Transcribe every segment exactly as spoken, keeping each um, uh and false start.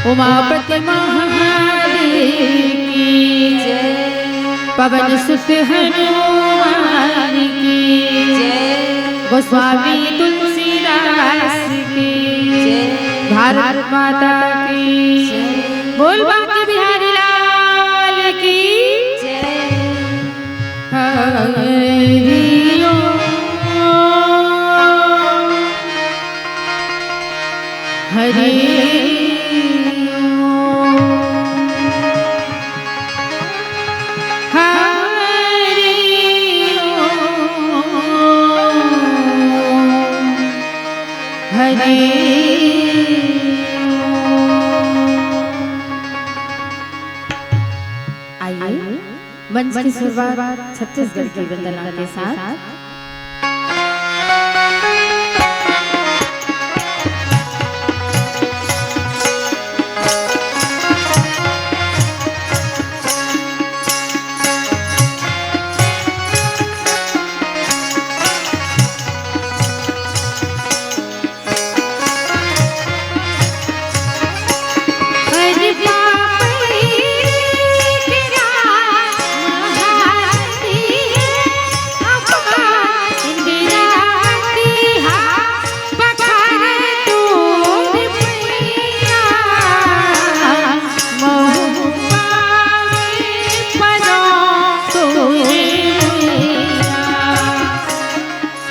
उमापति महादेव की जय। पवन सुत हनुमान की जय। गोस्वामी तुलसीदास की जय। भारत माता की जय। बोल बांके बिहारी लाल की जय। हरि ओम। हरि ओम। हरि ओम। हरि ओम। आइए, मंच की शुरुआत छत्तीसगढ़ की वंदना के साथ।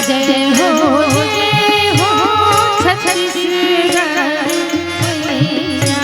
जय हो, जय हो छत्तीसगढ़ मैया।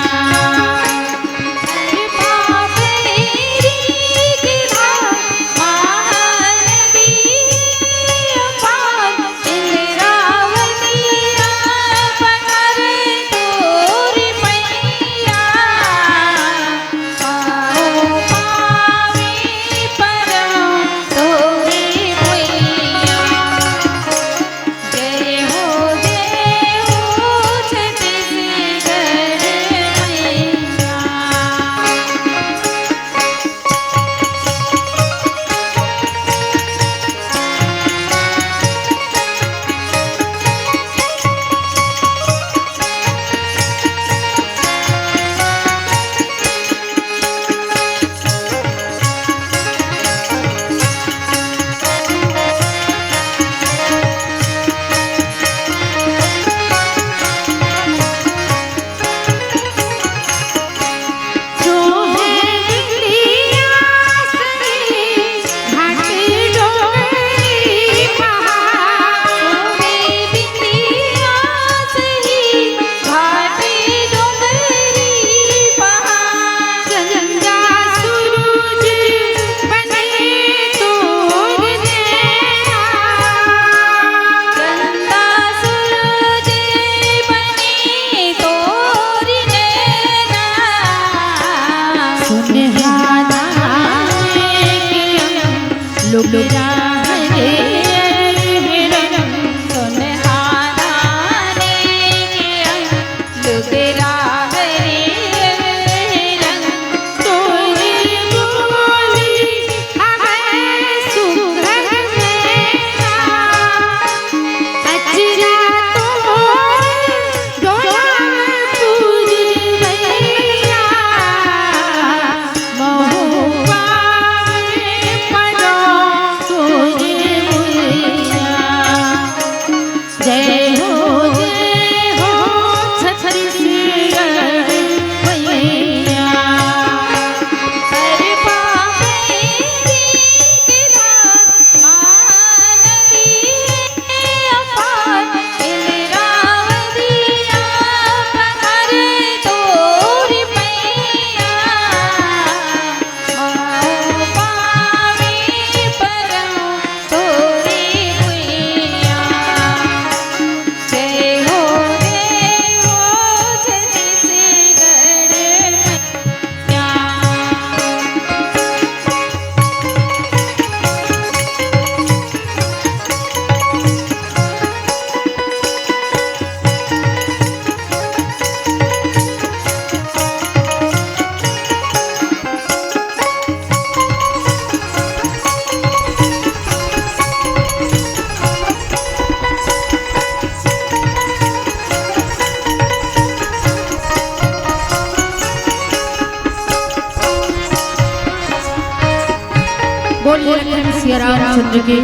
बोलिए लखन सिया रामचंद्र की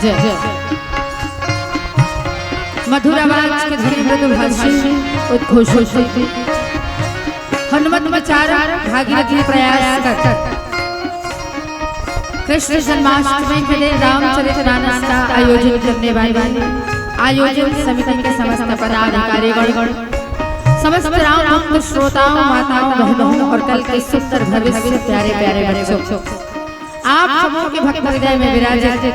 जय। मधुर आवाज के धनी मृदुभाषी उद्घोषक हनुमत विचारक भागीरथी प्रयास कर कृष्ण जन्माष्टमी के दिन रामचरित मानस का आयोजन करने वाले आयोजन समिति के समस्त पदाधिकारीगण, समस्त राम भक्त श्रोताओं, माताओं, बहनों और कल के सुंदर भविष्य प्यारे प्यारे बच्चों, आप सबों के भक्त हृदय में विराजित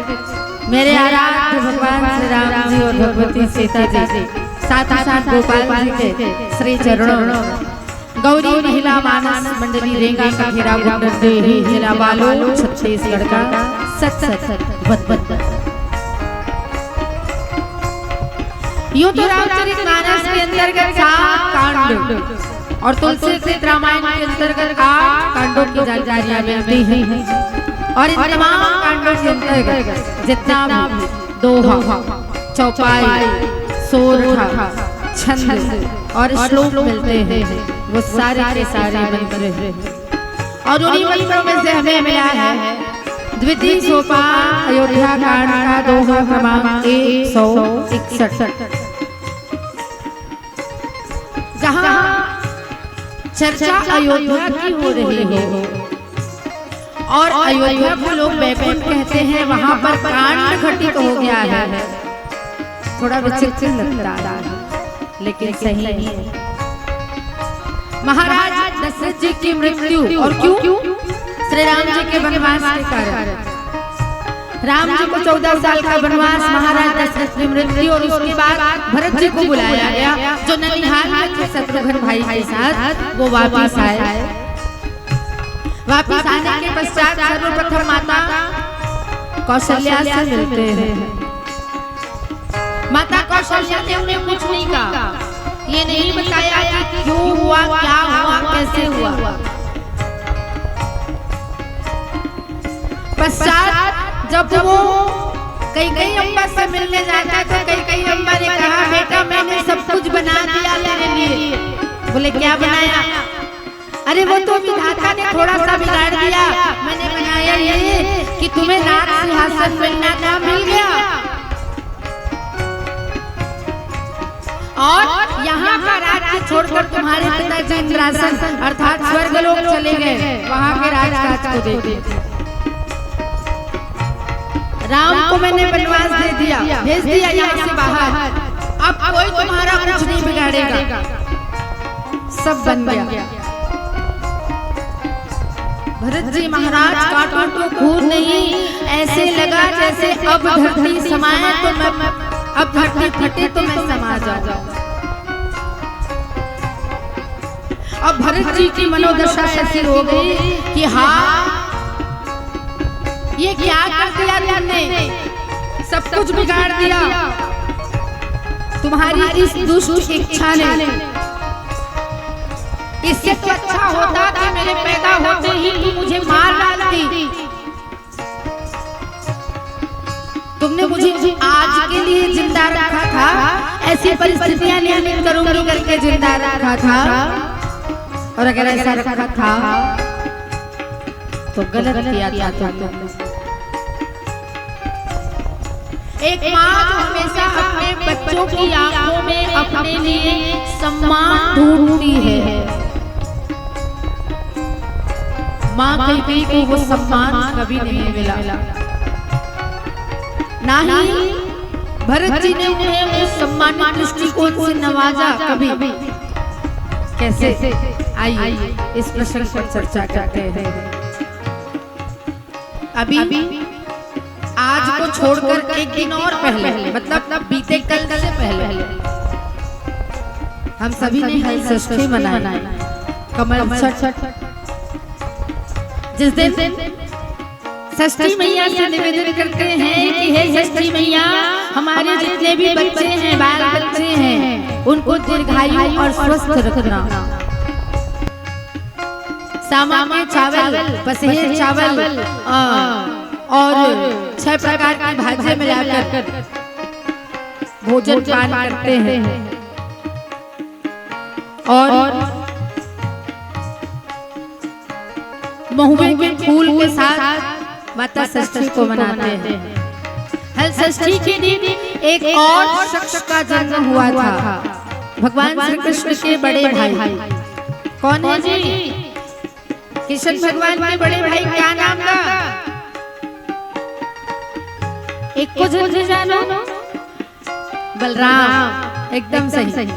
मेरे आराध्य भगवान श्री राम जी और भगवती सीता जी, साथ ही साथ गोपाल जी के श्री चरणों में गौरी महिला मानस मंडली रेंगा कठेरा गुंडरदेही जिला बालोद छत्तीसगढ़ का सत सत वत वत। यूं तो रामचरित मानस के अंतर्गत सात कांड और तुलसीकृत रामायण के अंतर्गत आठ कांडों की जानकारियां मिलती हैं और इन तमाम कांडों के अंतर्गत जितना भी दोहा, चौपाई, सोरठा, छंद और श्लोक मिलते हैं, वो सारे के सारे मंत्र हैं। और उन्हीं मंत्रों में से हमें मिला है द्वितीय सोपान अयोध्या कांड का दोहा क्रमांक एक सौ इकसठ, जहां चर्चा अयोध्या की हो रही हो और अयोध्या को लोग बैकुंठ कहते हैं, वहां पर कांड घटित हो गया है। थोड़ा विचित्र लगता है, लेकिन सही है। महाराज दशरथ जी की मृत्यु, और क्यों? श्री राम जी के वनवास के कारण। राम जी को चौदह साल का वनवास, महाराज दशरथ की मृत्यु, और उसके बाद भरत जी को बुलाया गया, जो ननिहाल में थे शत्रुघ्न भाई के साथ, वो वापिस आए। वापिस आने के पश्चात सर्वप्रथम माता कौशल्या से मिलते हैं। माता कौशल्या ने उन्हें कुछ नहीं कहा, ये नहीं बताया कि क्यों हुआ, क्या हुआ, कैसे हुआ। पश्चात जब वो कैकई अम्मा से मिलने जाता है तो कैकई अम्मा ने कहा, "बेटा, मैंने सब कुछ बना दिया तेरे लिए।" बोले, "क्या बनाया?" "अरे, वो तो विधाता ने थोड़ा सा बिगाड़ दिया, मैंने बनाया ये कि तुम्हें राज सिंहासन मिलना था, मिल गया।" और यहाँ का राज्य छोड़कर तुम्हारे पिताजी इंद्रासन अर्थात स्वर्गलोक चले गए, वहाँ के राजकाज को देख। राम को मैंने वनवास दे दिया, भेज दिया यहाँ से बाहर। अब कोई तुम्हारा कुछ नहीं बिगाड़ेगा, सब बन गया। भरत जी महाराज, काटो तो खून नहीं, ऐसे लगा जैसे अब धरती समाए तो मैं, अब धरती फटे तो मैं समा जाऊं। अब भरत जी की मनोदशा ऐसी हो गई कि हाँ, ये क्या कर दिया तुमने, सब कुछ बिगाड़ दिया तुम्हारी इस दुष्ट इच्छा ने। इससे तो अच्छा होता कि मेरे पैदा होते ही तुम मुझे मार डालती। तुमने मुझे आज के लिए जिंदा रखा था, ऐसी परिस्थितियां निर्मित करूंगी करके जिंदा रखा था, और अगर ऐसा रखा था तो गलत किया था तुमने। एक माँ जो हमेशा अपने बच्चों की आंखों में अपने लिए सम्मान ढूंढती है, माँ कैकई को वो सम्मान कभी नहीं मिला। ना ही भरत जी ने उन्हें उस सम्मानित दृष्टिकोण से नवाजा कभी। कैसे? आइए, इस प्रश्न पर चर्चा करते हैं। अभी आज को छोड़कर एक दिन और पहले, मतलब बीते कल से पहले, हम सभी ने हल षष्ठी मनाई, कमल छठ, जिस दिन षष्ठी मैया से निवेदन करते हैं कि हे षष्ठी मैया, हमारे जितने भी बच्चे हैं, बाल बच्चे हैं, उनको दीर्घायु और स्वस्थ रखना। सामान्य चावल, पसहेर चावल, अ, और छह प्रकार की भाजियां मिलाकर भोजन पान करते हैं और महुए के फूल के साथ माता षष्ठी को मनाते हैं। हल षष्ठी के दिन एक और शख्स का जन्म हुआ था, भगवान श्री कृष्ण के बड़े भाई। कौन है जी? कृष्ण भगवान के बड़े भाई, क्या नाम था? एक को झन जानो। बलराम, एकदम सही।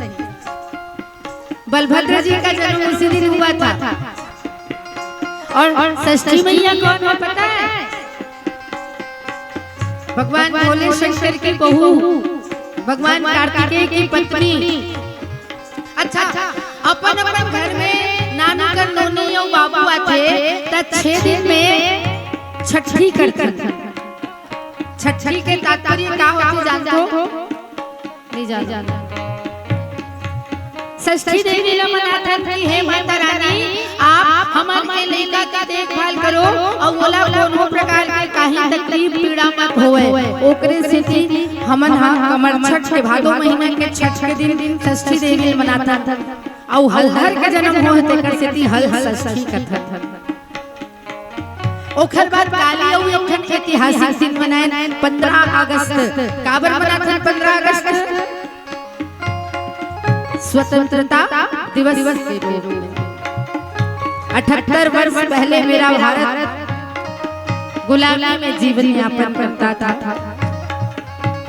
बलभद्र जी का जन्म उसी दिन हुआ था। और षष्ठी मैया कौन है पता है? भगवान भोले शंकर की बहू, भगवान कार्तिकेय की पत्नी। अच्छा, अपन अपन घर में नानू कर नोनी अउ बाबू आथे, त छह दिन में छठी करथे। छठी के तात्पर्य का होथे जानथो? नहीं जानथो। षष्ठी देवी ला मनाथन कि हे माता रानी, आप हमर के लइका के देखभाल करो अउ ओला कोनो प्रकार के काही तकलीफ पीड़ा मत होवय। ओकरे सेती हमन ह कमर छठ के भादो महीना के छठ के दिन षष्ठी देवी ला मनाथन। अउ हलधर के जन्म होय तेकर सेती हल षष्ठी कथन। ओखर बाद काली अउ एक ठन ऐतिहासिक दिन मनाएन, पंद्रह अगस्त। काबर मनाथन पंद्रह अगस्त? स्वतंत्रता दिवस के रूप में। अठहत्तर वर्ष पहले मेरा भारत गुलामी में जीवन यापन करता था।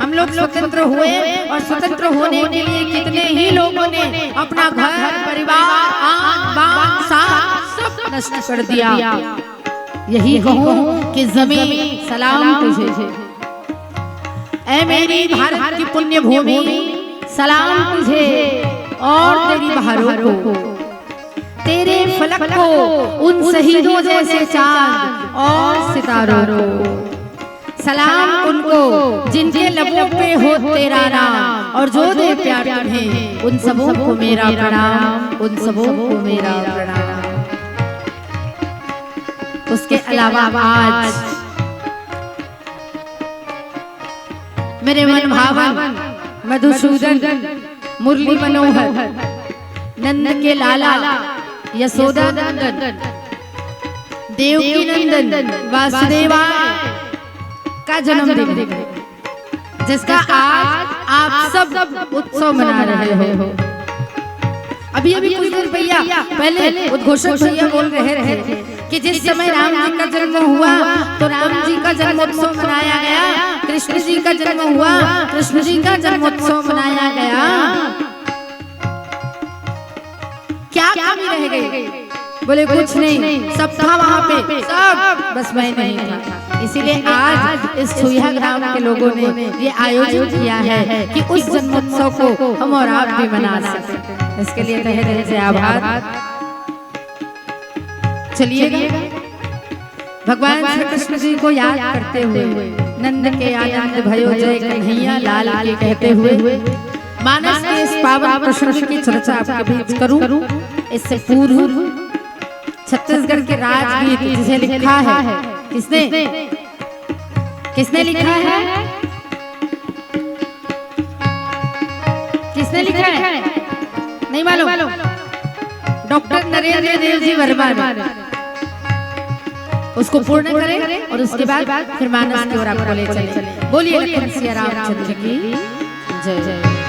हम लोग स्वतंत्र हुए और स्वतंत्र होने के लिए कितने ही लोगों ने अपना घर, परिवार, आन, बान, शान सब नष्ट कर दिया। यही कहूँ कि जमीन सलाम तुझे, ऐ मेरी भारत की पुण्य भूमि, सलाम तुझे और तेरी बहारों को, तेरे फलक को, उन शहीदों जैसे चांद और सितारों को। सलाम उनको जिनके लबों पे हो तेरा नाम, और जो दे प्यार तुम्हें, उन सबों को मेरा प्रणाम, उन सबों को मेरा प्रणाम। उसके अलावा आज मेरे मन भावन मधुसूदन, मुरली मनोहर, नंद के लाला, यशोदा नंदन, देवकी नंदन, वासुदेवा का जन्मदिन है, जिसका आज आप सब उत्सव मना रहे हो। अभी अभी कुछ देर भैया पहले उद्घोषक भैया बोल रहे थे कि जिस समय राम जी का जन्म हुआ तो राम जी का जन्मोत्सव मनाया गया, कृष्ण जी का जन्म हुआ, कृष्ण जी का जन्मोत्सव मनाया गया। क्या कमी रह गई? बोले, कुछ नहीं, सब था वहाँ पे, सब, बस मैं नहीं था। इसीलिए आज इस छुईहा ग्राम के लोगों ने ये आयोजन किया है कि उस जन्मोत्सव को हम और आप भी मना सकें। इसके लिए तहे दिल से आभार। चलिए, भगवान श्री कृष्ण जी को याद करते हुए, नंद के आनंद भयो जय कन्हैया लाल की कहते हुए, मानस के इस पावन प्रसंग की चर्चा आपके बीच करूं, इससे पूर्व छत्तीसगढ़ के राजगीत जिसे लिखा है, किसने, किसने लिखा है? किसने लिखा है? नहीं मालूम। डॉक्टर नरेंद्र देव जी वर्मा ने। उसको पूर्ण करें और उसके बाद फिर मानस की ओर आपको ले चलें। बोलिए लखन सिया रामचंद्र की जय।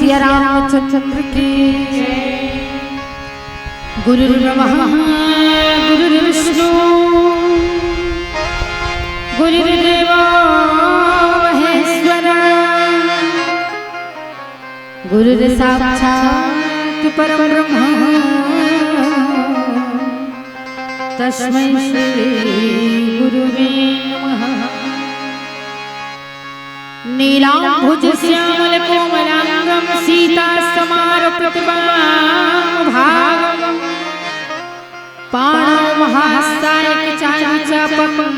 सिया रामचंद्र की जय। गुरुर्ब्रह्मा गुरुर्विष्णु गुरुर्देवो महेश्वर गुरुर्साक्षात् परं ब्रह्म तस्मै श्री गुरुवे नमः। नीलाम्भुज श्यामल कोमलांगं सीता समारपित वाम भागं पाणौ महास्तायक चारु चापं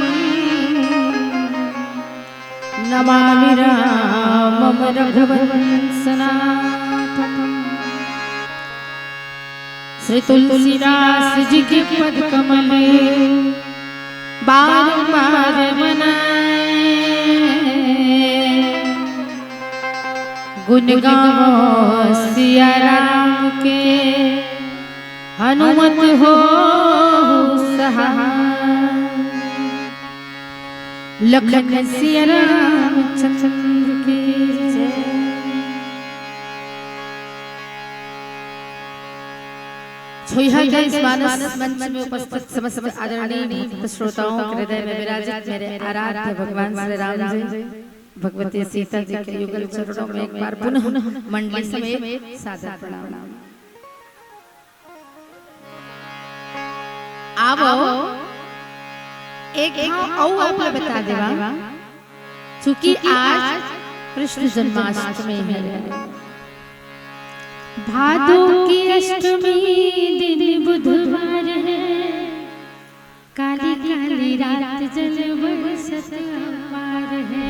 नमामि रामं रघुवंशनाथं। श्री तुलसीदास जी के पद कमल बारंबार मनाए। गुण गावो सिया राम के हनुमत हो सहाय। लखन सिया रामचंद्र की जय। छुइहा के इस मानस मंच में उपस्थित समस्त आदरणीय भक्त श्रोताओं के हृदय में विराजित मेरे आराध्य भगवान श्री राम जी, भगवती सीता जी के युगल चरणों में एक बार पुनः मंडली समेत सादर प्रणाम। आवो, एक हाँ अउ आप ला बता देवा, चूंकि आज कृष्ण जन्माष्टमी है। भादो की अष्टमी दिन बुधवार है, काली काली रात जल बरसत अपार है।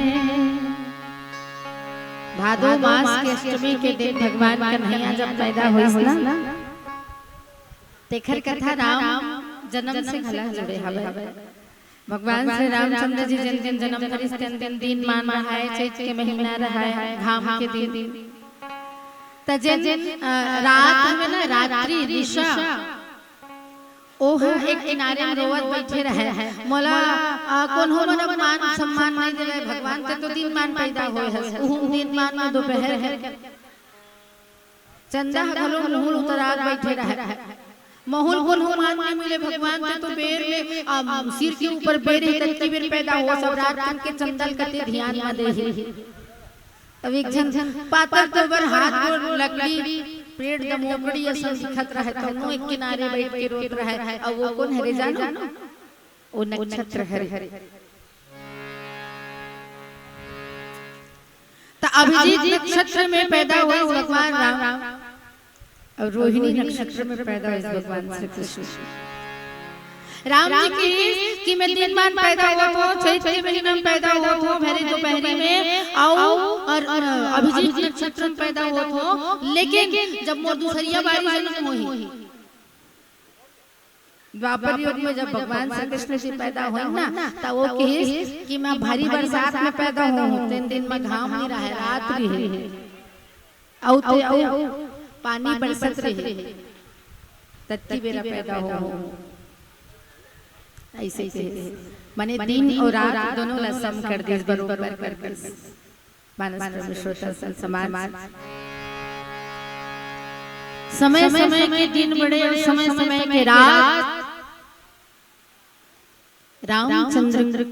भादो मास के अष्टमी के दिन भगवान कन्हैया जब पैदा होइस ना, तेखर कथा राम जन्म से घला जुड़े हवय। भगवान श्री रामचंद्र जी जेन दिन जन्म करिस, तेन दिन दीन मान रहाय, चैत के महीना रहाय, घाम के दिन। त जेन, अ, रात में ना, रात्रि निशा, ओह एक किनारे में रोवत बैठे रहे, मोला, अ, कोनो मन मान सम्मान नहीं देवे, भगवान ते तो दीन मान पैदा होए हस, उहू दीन मान में दोपहर के चंदा ह घलो मुहुल उतरा के बैठे रहय। महुल कोनो मान नइ मिले भगवान के, तो बेर में, अम, सिर के ऊपर बेर हे, ततकी बेर पैदा होवस, सब रात दिन के चंदा ल कते धियान म देही। अब एक झन पातर तोबर हाथ गोड़ लकड़ी, पेट दमोकड़ी असन दिखत रहय, तहनो एक किनारे बइठ के रोत रहय। अउ वो कोन हरे जानो? वो नक्षत्र हरे। त अभिजीत नक्षत्र में पैदा होइस भगवान राम, अउ रोहिणी नक्षत्र में पैदा होइस भगवान श्री कृष्ण। राम जी कहिस कि मैं दिन मान पैदा होत हों, चैत के महीना में पैदा होत हों, भरे दोपहरी में, अउ, अउ, अ, अभिजीत नक्षत्र में पैदा होत हों, लेकिन जब मोर दूसरिया बारी जन्म होही, द्वापर युग में जब भगवान श्री कृष्ण जी पैदा होइस ना, त वो कहिस कि मैं भारी बरसात में पैदा होहूं, तेन दिन में घाम नइ रहय, रात रहे, अउ ते अउ पानी बरसत रहे, ततकी बेरा पैदा होहूं। अइसे कहिस, माने दिन अउ रात दोनों ला सम कर दिस, बरोबर कर दिस। मानस प्रेमी श्रोता संत समाज, समय समय के दिन बड़े अउ समय समय के रात। रामचंद्र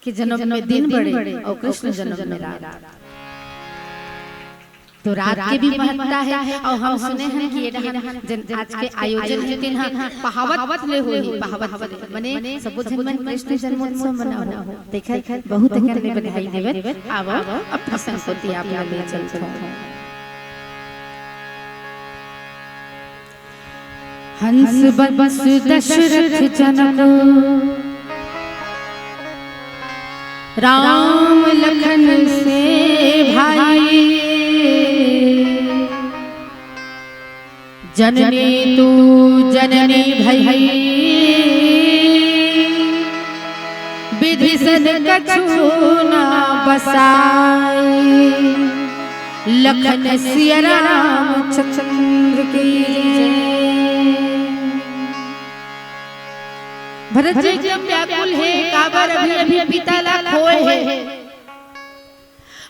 के जन्म में दिन बड़े अउ कृष्ण जन्म में रात। तो रात के भी महत्ता हे। अउ हम सुने हन कि ये डहन जेन आज के आयोजन हे, तेन ह पहावत ले होही, पहावत ले, मने सबो झन मन कृष्ण जन्मोत्सव मनाहू। तेखर बहुत अकन ले बधाई देवत आवव, अब प्रसंग कोति आप मन ले चलथों। हंस बंस दशरथ जनक राम लखन से भाई, जननी तू जननी भई, विधि सन कछु ना बसाई। लखन सिया रामचंद्र की जय। भरत जी एकदम व्याकुल हे, काबर अभी अभी पिता ला खोए हे।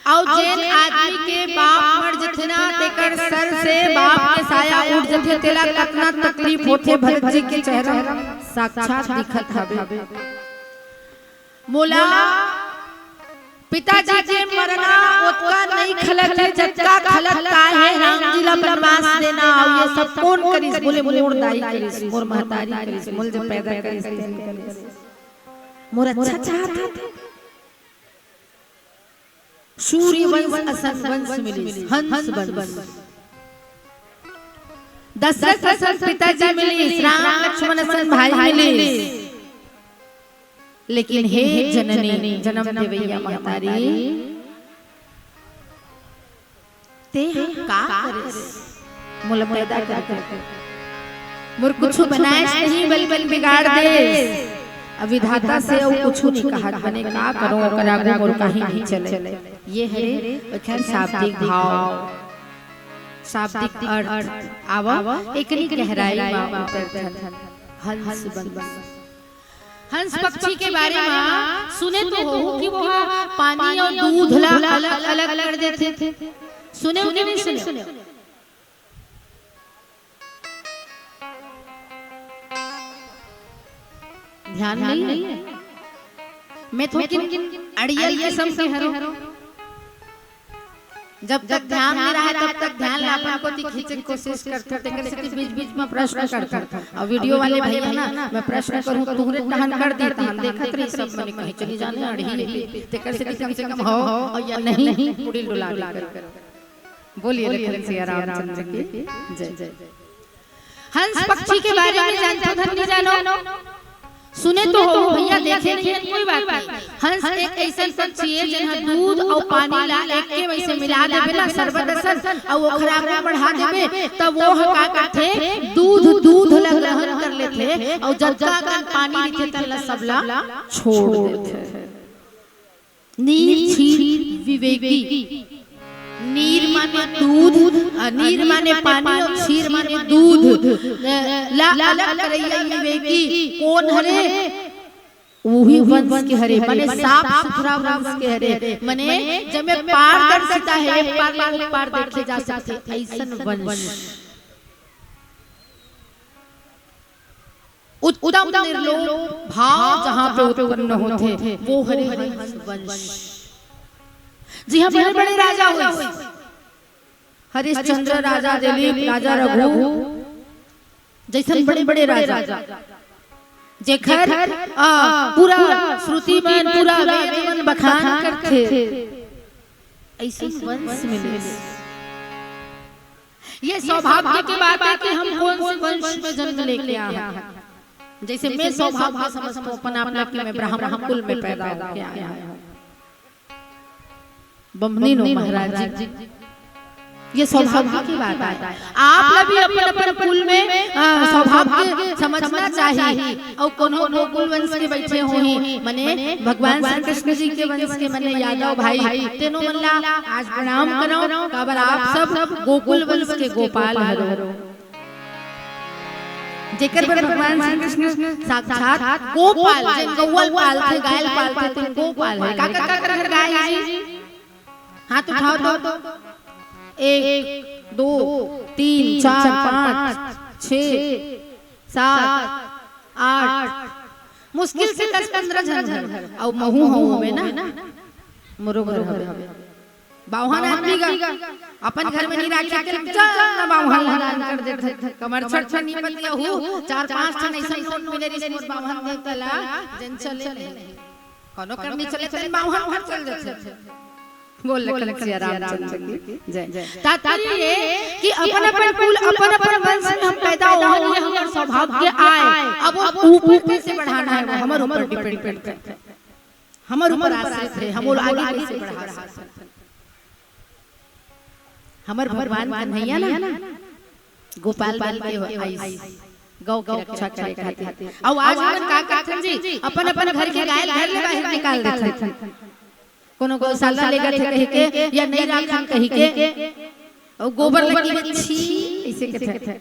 अउ जेन आदमी के बाप मर जथे ना, तेकर सर से बाप के साया उठ जथे, तेला कतना तकलीफ होथे। भरत जी के चेहरा साक्षात दिखत हवे। मोला पिताजी के मरना ओतका नइ खलत हे, जतका खलत हे राम जी ला बनवास देना, अउ ये सब कोन करिस? बोले, मोर दाई करिस, मोर महतारी करिस, मोला जब पैदा करिस, तेन करिस। मोर अच्छा चाहत हे। सूर्यवंश असन वंश मिलिस, हंस वंश। दशरथ असन पिताजी मिलिस, राम लक्ष्मण असन भाई मिलिस। लेकिन हे जननी, जनम देवइया महतारी, तें ह का करेस? मोला पैदा करके मोर कुछु बनाएस नहीं, बल्कि बिगाड़ देस। अब विधाता से अउ कुछु नहीं कहत, बने का करों, ओकर आगू मोर कहीं नहीं चले। ये हरे ओखर शाब्दिक भाव, शाब्दिक अर्थ। आवा, एकनी गहराई मा उतरथन। हंस बंस। हंस पक्षी के बारे मा सुने तो होहू कि वो ह पानी अउ दूध ला अलग-अलग कर देथे। सुने हो कि नहीं सुने? ध्यान नहीं है। मैं थोकिन अड़ियल किसम के हरों। जब तक ध्यान नइ रहय, तब तक ध्यान ला अपन कोति खींचे के कोशिश करथों, तेकर सेती बीच-बीच म प्रश्न करथों। अउ video वाले भैया ना, मैं प्रश्न करहूँ, तुहरे टहन कर दी, तहन देखत रही सब मने कहीं चली जाने अड़ही, तेकर सेती कम से कम हो अउ या नहीं, मुड़ी ल डोला दी कर। बोलिए लखन सिया रामचंद्र की जय। हंस पक्षी के बारे में जानथो धन नहीं जानो? सुने तो हो भैया, देखे नहीं है, कोई बात नहीं। हंस एक ऐसन पक्षी है, जेन ह दूध अउ पानी ला एक के वैसे मिला देबे ना, शरबत असन, अउ ओखर आगू बढ़ा देबे, त वो ह का करथे? दूध, दूध ला ग्रहण कर लेथे, अउ जतका अकन पानी रहिथे, तेन ला सबला छोड़ देथे। नीर क्षीर विवेकी। नीर माने दूध, अ, नीर माने पानी अउ क्षीर माने दूध, अ, ला अलग करइया विवेकी कोन हरे? उही वंश के हरे, माने साफ सुथरा वंश के हरे, माने जेमे पारदर्शिता हे, ए पार ले ओ पार देखे जा सकथे, अइसन वंश। उत्तम निर्लोभ भाव जहाँ पे उत्पन्न होथे, वो हरे हंस वंश। जी हाँ, बड़े-बड़े राजा होइस, हरिश्चंद्र, राजा दिलीप, राजा रघु जइसन बड़े-बड़े राजा, जेखर, आ, पूरा श्रुति मन, पूरा वेद मन बखान करथे, अइसन वंश मिलिस। ये सौभाग्य की बात है कि हम कौन से वंश में जन्म लेके आए हैं। जैसे मैं सौभाग्य समझता हूँ अपना, अपना कि मैं ब्राह्मण कुल में पैदा होके आया हूँ। बमनी नो महाराज जी, ये सौभाग्य की बात है। आप ला भी अपन अपन कुल में, अ, सौभाग्य समझना चाहिए। अउ कोनो गोकुल वंश के बइठे होही, मने भगवान श्री कृष्ण जी के वंश के, मने यादव भाई, तेनो मन ला आज प्रणाम करव, काबर आप सब गोकुल वंश के गोपाल हरो। जेकर बर भगवान श्री कृष्ण साक्षात गोपाल, जेन गौवल पालथे, गायल पालथे, तेन गोपाल हे। का, का, का, का, गाय जी? हाथ उठाओ तो। एक, दो, तीन, चार, पाँच, छः, सात, आठ, मुश्किल से दस पंद्रह झन हवे। अउ महू हूँ हवे ना, मोरो घर हवे। बावहन आदमी गा, अपन घर में नहीं राखे के, चल ना बावहन ला दान कर देथे। कमर छट छट नहीं पतिया हूँ, चार पाँच ठन अइसन नोट मिले रिस मोर बावहन देवता ला, जेन चले नहीं। कोनो कर नहीं चले, तेन बावहन घर चल देथे। बोल लखन सिया रामचंद्र की जय। तात्पर्य ये कि अपन अपन कुल, अपन अपन वंश में हम पैदा होहन, ये हमर सौभाग्य आय। अब वो ऊपर कैसे बढ़ाना है, वो हमर ऊपर depend करथे, हमर ऊपर आश्रित हे, हमर आगे कैसे बढ़ा सकथन। हमर भगवान कन्हैया ना गोपाल बन के आइस, गौ के रक्षा करे खातिर। अउ आज हमन का करथन जी, अपन अपन घर के गाय घर ले बाहर निकाल देथन। कोनो गौशाला लेगत हे कहिके या नहीं राखन कहिके, अउ गोबर लगी छी, ऐसे कथे।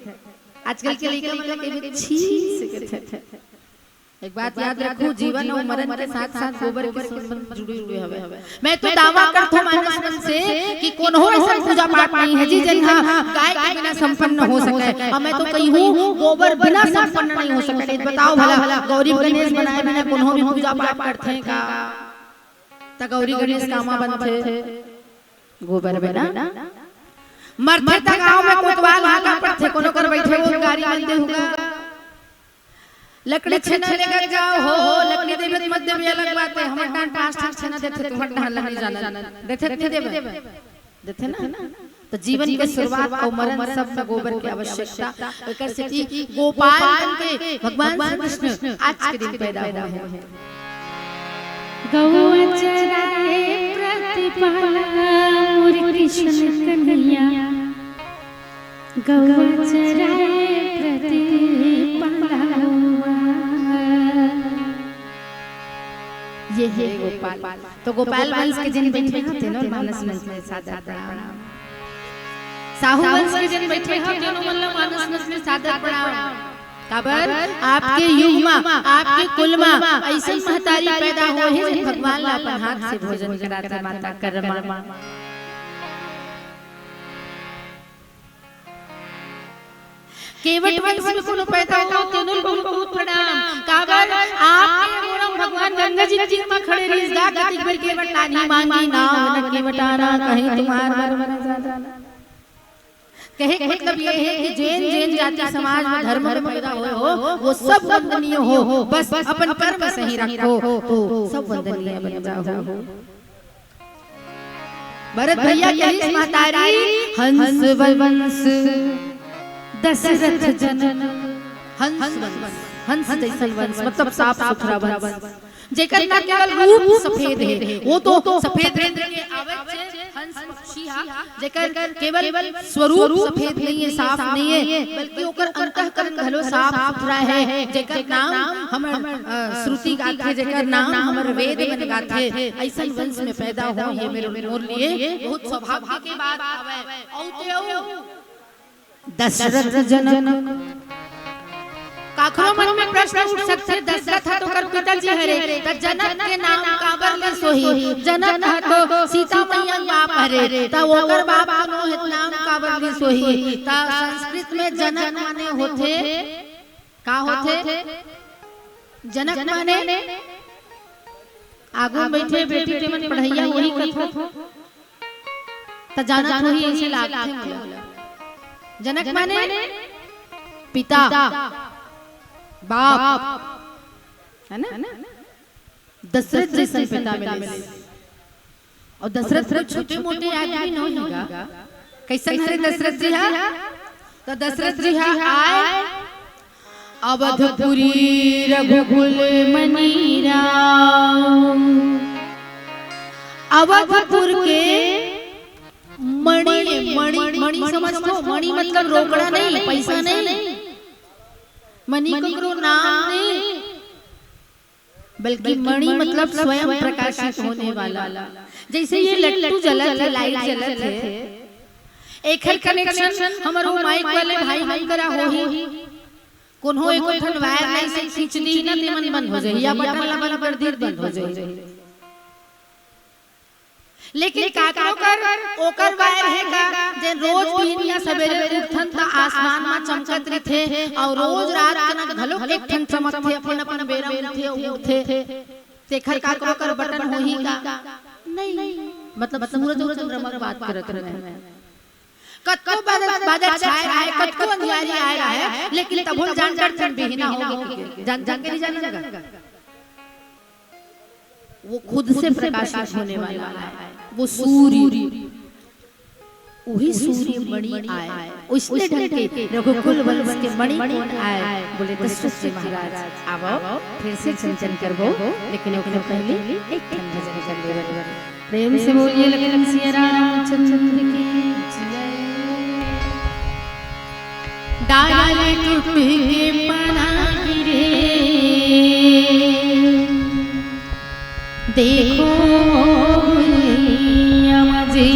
आजकल के लइका मन ला कहिबे छी, ऐसे कथे। एक बात याद रखू, जीवन अउ मरन के साथ-साथ गोबर के संबंध जुड़े हुए हवे। मैं तो दावा करथों मानस मन से कि कोनो ऐसा पूजा पाठ नहीं है जी, जेन ह गाय के बिना संपन्न हो सके। अउ मैं तो कही हूँ, गोबर बिना संपन्न नहीं हो सके। बताओ भला, गौरी गणेश बनाए बिना कोनो भी पूजा पाठ करथे का? त गौरी गणेश कामा बनथे? गोबर बिना। मरथे त गाँव में कोतवाल हाका पड़थे, कोनो कर बैठे हो गाड़ी बनते होगा। लकड़ी छेना लेकर जाओ हो, हो, लकड़ी देवे त मत देवे, अलग बात है। हमर डान पाँच ठन छेना देथे, तुम्हर डान ला नहीं जाना। देथे त नहीं देवे? देथे ना? तो जीवन के शुरुआत अउ मरण सब में गोबर के आवश्यकता। एकर सेती गोपाल बन के भगवान श्री कृष्ण आज के दिन पैदा हुए हैं। गौआ चराए प्रतिपाला मोर कृष्ण कन्हैया, गौआ चराए प्रतिपाला। ये है गोपाल। तो गोपाल वंश के जिन बैठे हैं, तेनो मानस मन में सादर प्रणाम। साहू वंश के जिन बैठे हैं, तेनो मन ला मानस मन में सादर प्रणाम। काबर आपके युग मा, आपके कुल मा अइसन महतारी पैदा होए हे, जेन भगवान ला अपन हाथ से भोजन कराथे, माता कर्मा। केवट वंश में कोनो पैदा हो, तेनो बहुत बहुत प्रणाम। काबर आपके मोरम भगवान गंगा जी के तीर मा खड़े रहिस गा, कतिक बेर केवट लानी मांगी ना, ना केवट आना कहीं तुम्हार बर बन जाना। कहे के मतलब ये है कि जेन जेन जाति समाज में धर्म में पैदा होए हो, वो सब वंदनीय हो, बस अपन कर्म सही रखो तो सब वंदनीय बन जाओ। भरत भैया कहिस महतारी, हंस वंश दशरथ जनक। हंस वंश, हंस जैसन वंश, मतलब साफ सुथरा वंश, जेकर ना केवल रूप सफेद है, वो तो सफेद रंग के आवत हे हंस पक्षी हा, जेकर केवल स्वरूप सफेद नहीं है, साफ नहीं है, बल्कि ओकर अंतःकरण घलो साफ सुथरा है, जेकर नाम हमर, अ, श्रुति गाथे, जेकर नाम हमर वेद मन गाथे, अइसन वंश में पैदा हो, ये मेरे, मोर लिए बहुत सौभाग्य के बात हवय। अउ ते अउ दशरथ जनक। काकरो मन में प्रश्न उठ सकथे, दशरथ ह तो ओकर पिताजी हरे, त जनक के नाम काबर लिस होही? जनक ह तो सीता मैया के बाप हरे, त ओकर बाप कोनो हे, नाम काबर लिस होही? त संस्कृत में जनक माने होथे, का होथे? जनक माने आगू में बैठे बेटी, तेमन पढ़इया होही कथो। त जानत होही, अइसे लागथे मोला। जनक माने पिता, बाप, है ना? दशरथ जैसन पिता मिले। अउ दशरथ कोई छोटे मोटे आदमी नोहे गा। कइसन हरे दशरथ जी हा? त दशरथ जी हा आय अवधपुरी रघुकुल मणि राम। अवधपुर के मणि, मणि, मणि समझथो? मणि मतलब रोकड़ा नहीं, पैसा नहीं। मणि ककरो नाम नहीं, बल्कि मणि मतलब स्वयं प्रकाशित होने वाला। जैसे ये लट्टू जलत हे, लाइट जलत हे, एखर कनेक्शन हमर वो माइक वाले भाई मन करा होही। कोनो एको ठन वायर लाइन से खींच दी ना, ते मन बंद हो जाही, या बटन ला बंद कर दी, बंद हो जाही। लेकिन काकरो कर ओकर वायर हे का, जेन रोज बिहनिया सबेरे उठथन त आसमान म चमकत रिथे, अउ रोज रात के न घलो एक ठन चमकथे, अपन अपन बेरा उठथे, उठथे। तेखर काकरो कर बटन होही का? नहीं। मतलब सूरज अउ चंद्रमा के बात करत हन मैं। कतको बादल, बादल छाए रहे, कतको अंधियारी आए रहे, लेकिन तभो जान डरथन बिहनिया होगे। जान, जान के नहीं जानन का? वो खुद से प्रकाशित होने वाला है, वो सूर्य, वही सूर्य मणि आय। उसने ढंग के रघुकुल वंश के मणि कोन आय? बोले दशरथ जी महाराज। आवो, फिर से चिंतन करबो, लेकिन ओखर पहले एक ठन भजन कर लेबो। प्रेम से बोलिए लखन सिया रामचंद्र की जय। डाल टूट के पना गिरे, देखो भैया जी।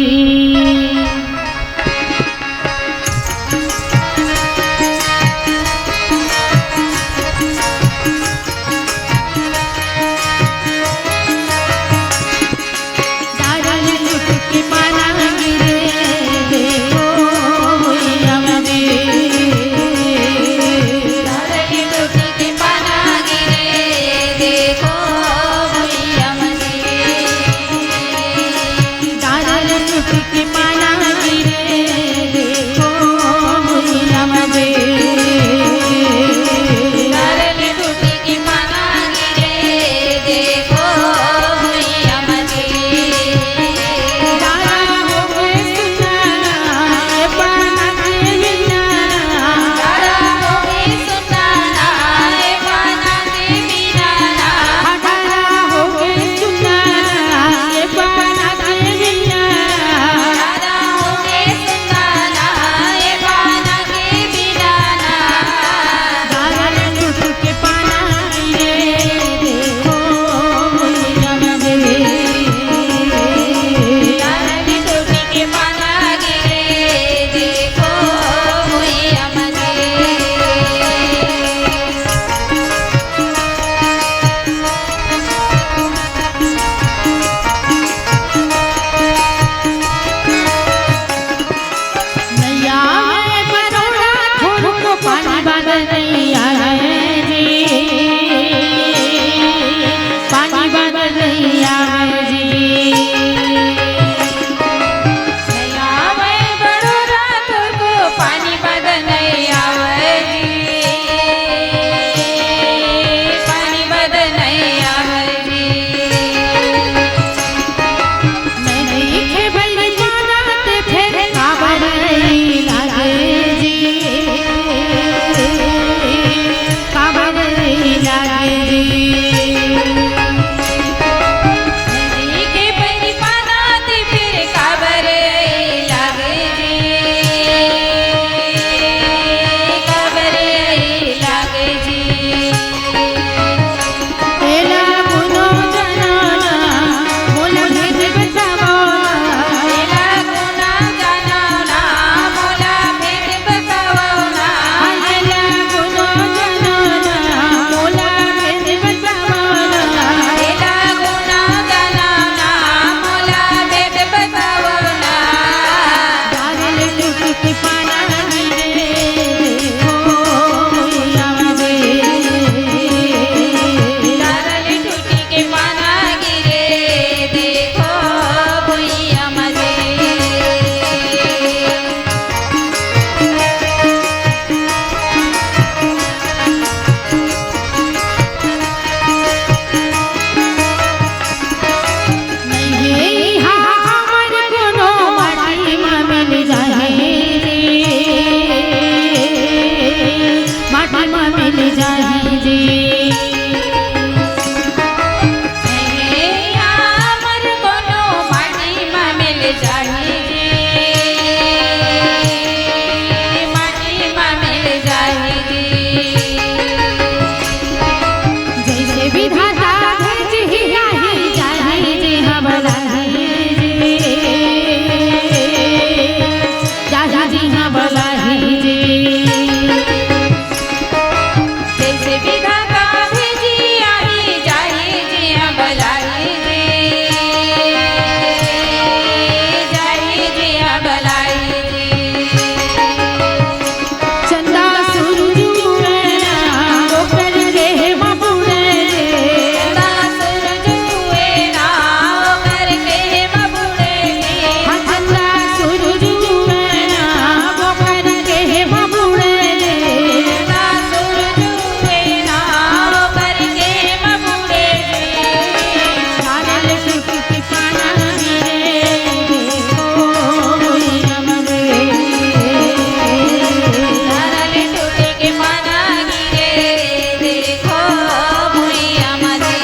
मिल जाही जी। हे हमर कोनो माटी म मिल जाही जी, माटी म मिल जाही जी। जइसे विधाता भेजही आही जाही जी, हाँ बलाही जी, जाही जी, हाँ बलाही जी। जइसे विधाता भेजी आही जाही जी, हाँ बलाही जी, जाही जी, हाँ बलाही जी। चंदा सूरज उगना, ओकर गेहे म बुड़े रे। चंदा सूरज उगना, ओकर गेहे म बुड़े रे। हाँ, चंदा सूरज उगना, ओकर गेहे म बुड़े रे। चंदा सूरज उगना, ओकर गेहे म बुड़े रे। तारा ले टूट के पाना गिरे, देखो भुइया म रे। तारा ले टूट के पाना गिरे, देखो भुइया म रे।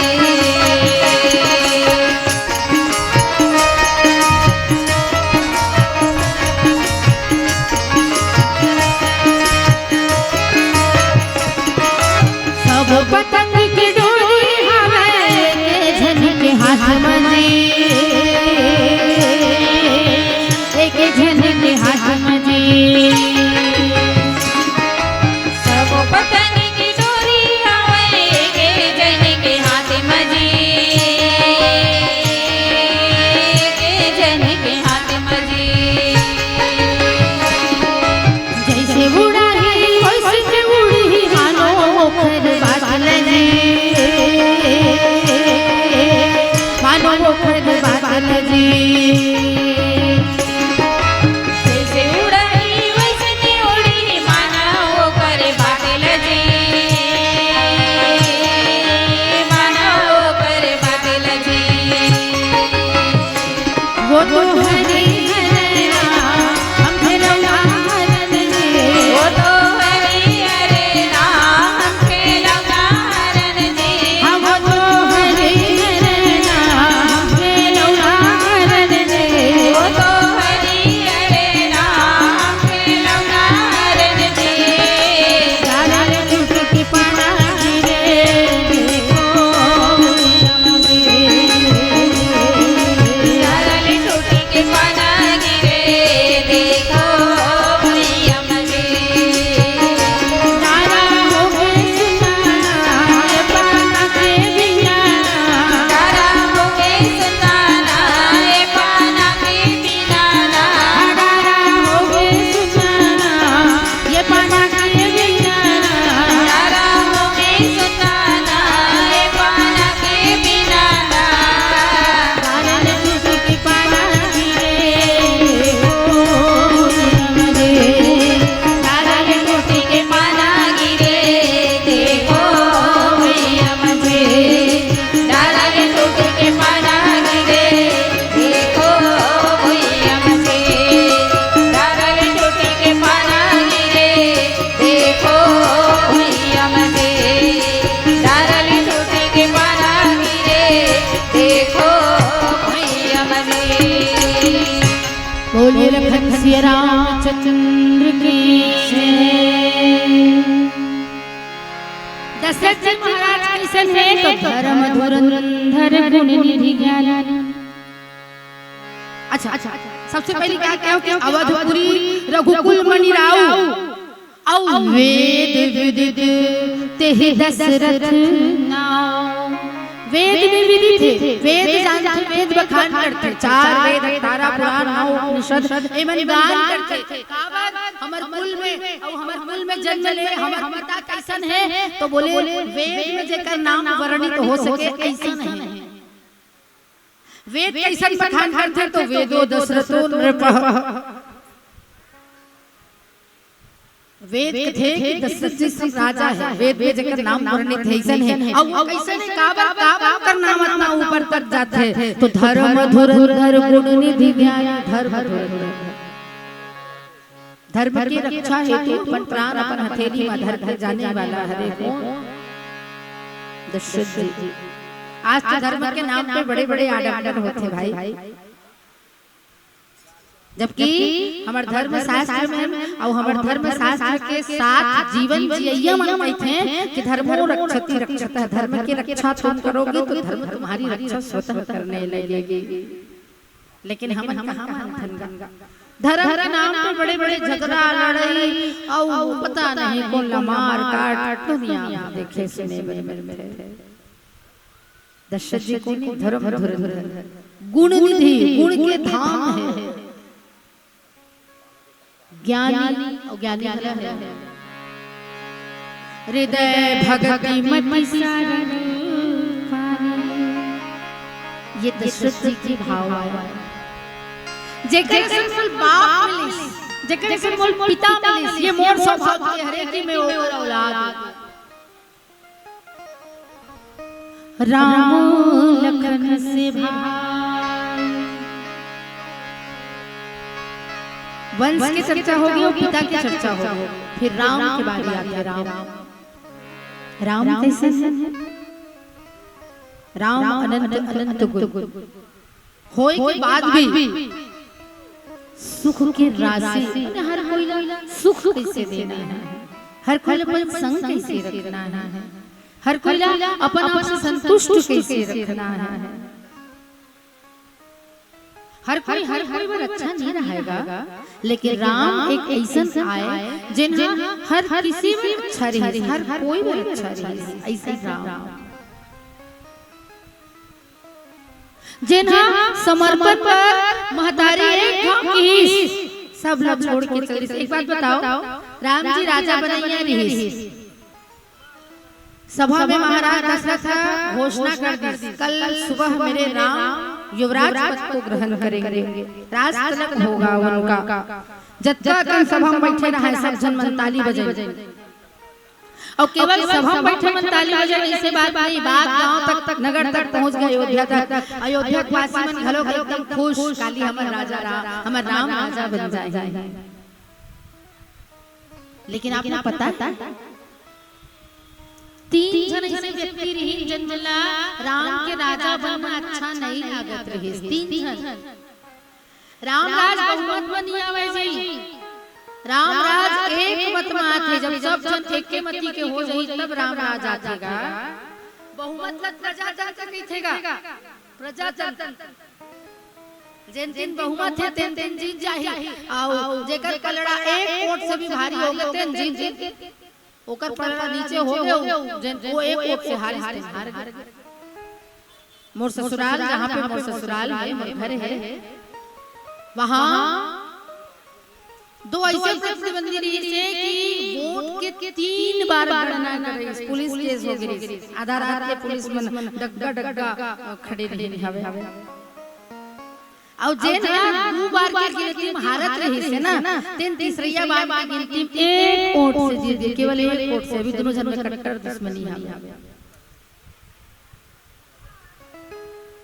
सब पतंग के डोरी हवय एके झन के हाथ म जी, एके झन के हाथ म जी। सब पतंग के डोरी हवय एके झन के हाथ म जी, एके झन के हाथ म जी। जइसे उड़ाही वइसे उड़ही मानो ओखर बादल जी, मानो ओखर बादल जी। जइसे उड़ाही वइसे उड़ही मानो ओखर बादल जी, मानो ओखर बादल जी। वो तो हरि हर नाम, हम खेलौना हरन जी। वो तो हरि हर नाम, हम खेलौना हरन जी। हाँ, वो तो हरि हर नाम, हम खेलौना हरन जी। वो तो हरि हर नाम, हम खेलौना हरन जी। डाला ले टूट के पाना गिरे, देखो बोलिए लखन सिया रामचंद्र की जय। दशरथ जी महाराज कइसन हे तो धर्म धुरंधर गुण निधि ज्ञान। अच्छा, अच्छा, सबसे पहले का कहेंव कि अवधपुरी रघुकुल मनि राउ। अउ वेद विदित तेहि दशरथ नाव। वेद में विदित हे, वेद जानथे, वेद बखान करथे, चार वेद, अठारह पुराण, नौ उपनिषद, एमन गान करथे। काबर? हमर कुल में, अउ हमर कुल में जन्म ले, हमर पिता कइसन हे, तो बोले, वेद में जेकर नाम वर्णित हो सके, अइसन हे। वेद कइसन बखान करथे, तो वेदो दसरथो नृपः। वेद कथे कि दशरथ जी सब राजा हे, वेद में जेकर नाम वर्णित हे, अइसन हे। अउ वो कइसन हे, काबर, काबर ओकर नाम अतना ऊपर तक जाथे, तो धर्म धुरंधर गुण निधि ज्ञान, धर्म धुरंधर। धर्म के रक्षा हेतु अपन प्राण अपन हथेली म धर के जाने वाला हरे कोन? दशरथ जी। आज तो धर्म के नाम पे बड़े-बड़े आडंबर होथे भाई, जबकि हमर धर्म शास्त्र में अउ हमर धर्म शास्त्र के साथ जीवन जियइया मन कहिथे कि धर्मो रक्षति रक्षतः, धर्म की रक्षा तुम करोगे तो धर्म तुम्हारी रक्षा स्वतः करने लगेगी। लेकिन हमन कहाँ मानथन गा? धर्म के नाम पे बड़े-बड़े झगड़ा, लड़ाई अउ पता नहीं कोन ला मार काट दुनिया में देखे सुने बर मिलथे। दशरथ जी कोन हे? धर्म धुरंधर, गुण निधि, गुण के धाम हे। ज्ञानी अउ ज्ञानी वाला हे। हृदय भक्ति मति सारन पानी। ये दशरथ जी के भाव आय। जेकर असन मोल बाप मिलिस, जेकर असन मोल पिता मिलिस, ये मोर सौभाग्य हरे कि मैं ओकर औलाद। राम लखन से भाई। वंश के चर्चा होगे अउ पिता के चर्चा होगे, फिर राम के बारी आथे। राम, राम कइसन हे? राम अनंत, अनंत गुण। होय के बाद भी सुख के राशि, हर कोई ला सुख कइसे देना हे, हर कोई ला अपन संग कइसे रखना हे, हर कोई ला अपन आप से संतुष्ट कइसे रखना हे। हर कोई, हर कोई बर अच्छा नहीं रहेगा, लेकिन राम एक अइसन आय, जेन ह हर किसी बर अच्छा रहिस, हर कोई बर अच्छा रहिस, अइसन राम। जेन ह समर्पण बर महतारी एक घाव किहिस, सब ला छोड़ के चलिस। एक बात बताओ, राम जी राजा बनइया रिहिस, सभा में महाराज दशरथ ह घोषणा कर दिस, "कल सुबह मेरे राम युवराज पद को ग्रहण करेंगे, राज तिलक होगा उनका।" जतका कन सभा में बैठे रहे, सब झन मन ताली बजाइन। अउ केवल सभा में बैठे मन ताली बजाइन, अइसे बात नहीं, बात गांव तक, नगर तक पहुंच गे, अयोध्या तक। अयोध्या के वासी मन घलो एकदम खुश, "काली हमर राजा रा-, हमर राम राजा बन जाही।" लेकिन आपको पता हे, तीन झन अइसे व्यक्ति रिहिन, जेन ला राम के राजा बनना अच्छा नहीं लागत रिहिस। तीन झन। राम राज बहुमत म नइ आवय जी। राम राज एक मत म आथे, जब सब झन एके मती के हो जाही, तब राम राज आथे गा। बहुमत ल प्रजातंत्र कहिथे गा। प्रजातंत्र। जेन दिन बहुमत हे, तेन दिन जीत जाही। अउ जेकर पलड़ा एक वोट से भी भारी होगे, तेन जीत, ओकर पलड़ा नीचे होगे, जेन वो एक वोट से हारिस, तेन हार गे। मोर ससुराल, जहाँ पे मोर ससुराल हे, मोर घर हे, वहाँ दो अइसे प्रतिबंधी रहिस हे कि वोट के तीन बार गणना करइस, पुलिस केस हो गे रिहिस। आधा रात के पुलिस मन डग्गा डग्गा खड़े रहिन हवे। अउ जेन ह दू बार के गिनती म हारत रहिस हे ना, तेन तीसरइया बार के गिनती म एक वोट से जीत गे, केवल एक वोट से। अभी दूनों झन में कट्टर दुश्मनी हवे।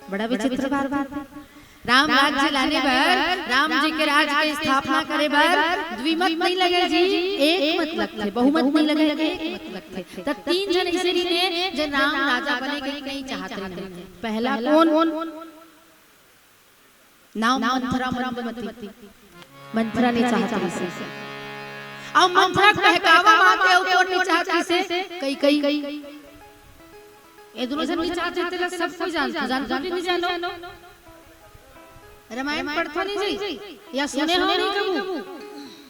बड़ा विचित्र बात हे। राम राज्य लाने बर, राम जी के राज के स्थापना करे बर द्विमत नहीं लगे जी, एक मत लगथे, बहुमत नहीं लगे, एक मत लगथे। त तीन झन अइसे रहिन हे, जेन राम राजा बने के नहीं चाहत रहिन हे। पहला कोन? नाम मंथरा मंदमती। मंथरा नइ चाहत रहिस हे। अउ मंथरा के बहकावा म आके अउ कोन नइ चाहत रहिस हे? कैकई। ए दूनों झन नइ चाहत रहिस हे, तेला सब कोई जानथे। जानथो कि नइ जानो? रामायण पढ़थो नहीं जी? या सुने हो नहीं कभू?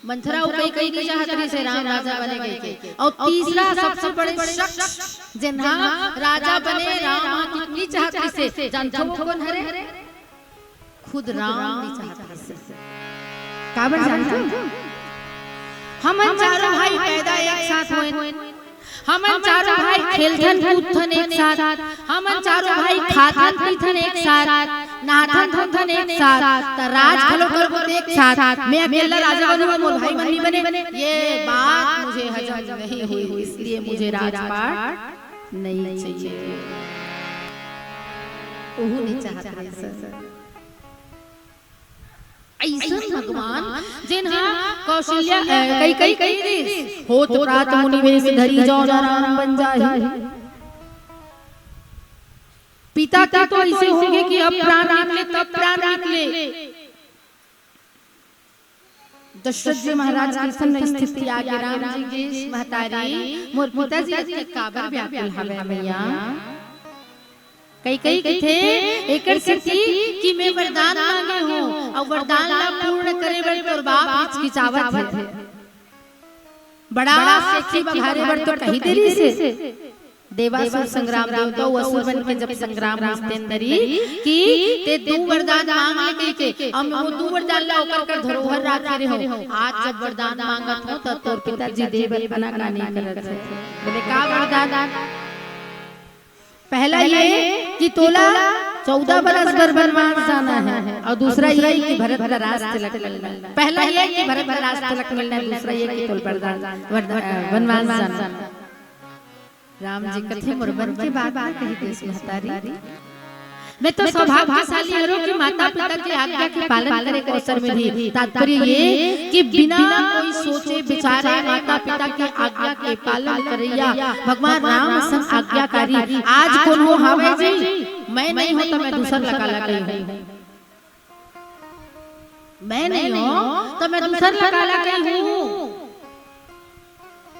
मंथरा अउ कैकई नइ चाहत रहिस हे राम राजा बने कहिके। अउ तीसरा सबसे बड़े शख्स जेन ह राजा बने राम ह नइ चाहत रहिस हे, जानथो वो कोन हरे? खुद राम नइ चाहत रहिस हे। काबर जानथो? हमन चारों भाई पैदा एक साथ होएन। हमन चारों भाई खेलथन कूदथन एक साथ। हमन चारों भाई खाथन पीथन एक साथ। नहाथन धोथन एक साथ। त राज घलो करबो एक साथ। मैं अकेला राजा बनूं, मोर भाई मन नइ बने। ये बात मुझे हजम नहीं हुई, इसलिए मुझे राजपाट नहीं चाहिए। ओहू नइ चाहत रहिस हे। अइसन भगवान जेन हा कौशल्या, अ, कई, कई, कई दिस, "होत प्रात मुनि वेश धरी जौन राम बन जाही।" पिता के तो अइसे होगे कि अब प्राण निकले, तब प्राण निकले। दशरथ जी महाराज के अइसन स्थिति आगे, राम जी के महतारी, "मोर पिताजी अतेक काबर व्याकुल हवे मैया?" कई, कई कथे, "एकर सेती कि मैं वरदान मांगे हूँ, अउ वरदान ला पूर्ण करे बर तोर बाप हिचकिचावत हे।" बड़ा सेखी बघारे बर तो कही दे रहिस हे। देवासुर संग्राम, देवता अउ असुर मन के जब संग्राम होइस तेन दरी कि "ते दू वरदान मांग ले" कहिके, "अउ मैं वो दू वरदान ला ओकर कर धरोहर राखे रेहेंव। आज जब वरदान मांगत हूँ, त तोर पिताजी दे बर मना कानी करत हे।" बोले, "का वरदान?" पहला ये कि तोला चौदह बरस बर वनवास जाना है, अउ दूसरा ये कि भरत ला राज तिलक मिलना है। पहला ये कि भरत ला राज तिलक मिलना है, दूसरा ये कि तोला वरदान, वरदान, अ, वनवास जाना है। राम जी कथे, "मोर मन के बात ना कही देस महतारी।" मैं तो सौभाग्यशाली हरों कि माता पिता के आज्ञा के पालन करे के अवसर मिलही। तात्पर्य ये कि बिना कोई सोचे विचारे माता पिता के आज्ञा के पालन करइया भगवान राम असन आज्ञाकारी आज कोनो हावय जी? मैं नहीं हों त मैं दूसर ला काला कहिहूं। मैं नहीं हों त मैं दूसर ला काला कहिहूं।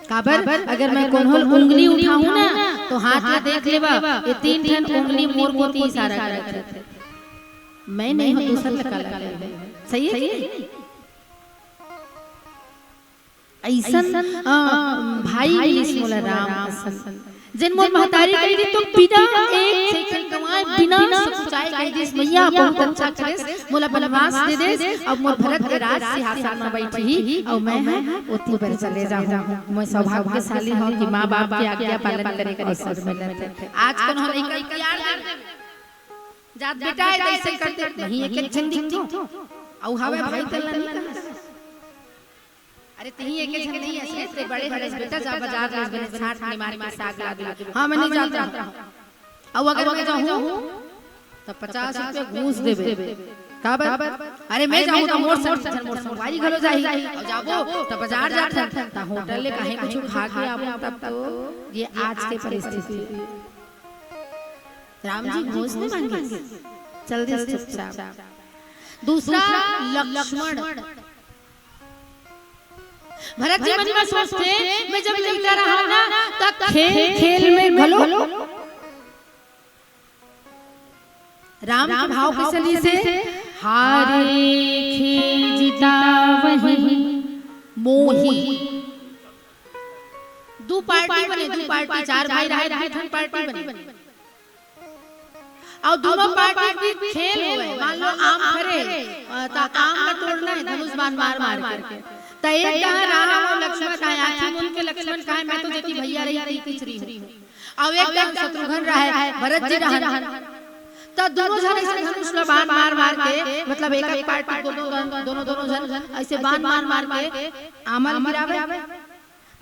काबर, अगर मैं कोनो ल उंगली उठाहूं ना, तो हाथ ला देख लेवा, ये तीन ठन उंगली मोर कोती इशारा करत हे। मैं नहीं हों, दूसर ला काला कहिहूं। सही है कि नहीं? अइसन, अ, भाई मिलिस मोला राम असन। जेन मोर महतारी कहि दिस तो बिना एक सेकंड गंवाए, बिना सकुचाए कहि दिस, "मैया, बहुत अच्छा करेस, मोला बनवास दे देस, अब मोर भरत के राज सिंहासन म बइठही, अउ मैं ह ओती बर चले जाहूं।" मैं सौभाग्यशाली हों कि मां-बाप के आज्ञा पालन करे के अवसर मिलत हे। आज कोनो ह लइका तियार दे, जात बेटा हे, त अइसे करते, वहीं एक झन दिखथों, अउ हवे भाई तल्ला नहीं करस। अरे, तिही एके झन नइ हस, ते बड़े हरस बेटा, जा बजार ले बने छांट निमार के साग ला दे। हां, मैं नइ जात रहूं। अउ अगर मैं जाहूं, त पचास रुपया घूस देबे। काबर? अरे, मैं जाहूं त मोर संग, मोर संगवारी घलो जाही। अउ जाबो, त बजार जाथन, त होटल ले काहीं कुछु खा के आबो, तब तो ये आज के परिस्थिति। राम जी घूस नइ मांगिस, चल दिस चुपचाप। दूसरा, लक्ष्मण। भरत जी मन म सोचथे, मैं जब लइका रहंव ना, त खेल, खेल में घलो राम के भाव कइसे रहिसे, "हारे खे जितावहि मोहि।" दू पार्टी बने, दू पार्टी, चार भाई रहे, दू ठन पार्टी बने। अउ दूनों पार्टी के खेल होवय, मान लो आम फरे, अ, त आम ला तोड़ना हे धनुष बाण मार मार के। त एक डहर राम अउ लक्ष्मण, त आंखी मूंद के लक्ष्मण कहे, "मैं तो जेती भैया रही, तेती च रही हूं।" अउ एक डहर शत्रुघ्न रहय, भरत जी रहन। त दूनों झन अइसे धनुष ला बाण मार मार के, मतलब एक एक पार्टी, दूनों, दूनों, दूनों झन अइसे बाण मार मार के आमा ल गिरावय।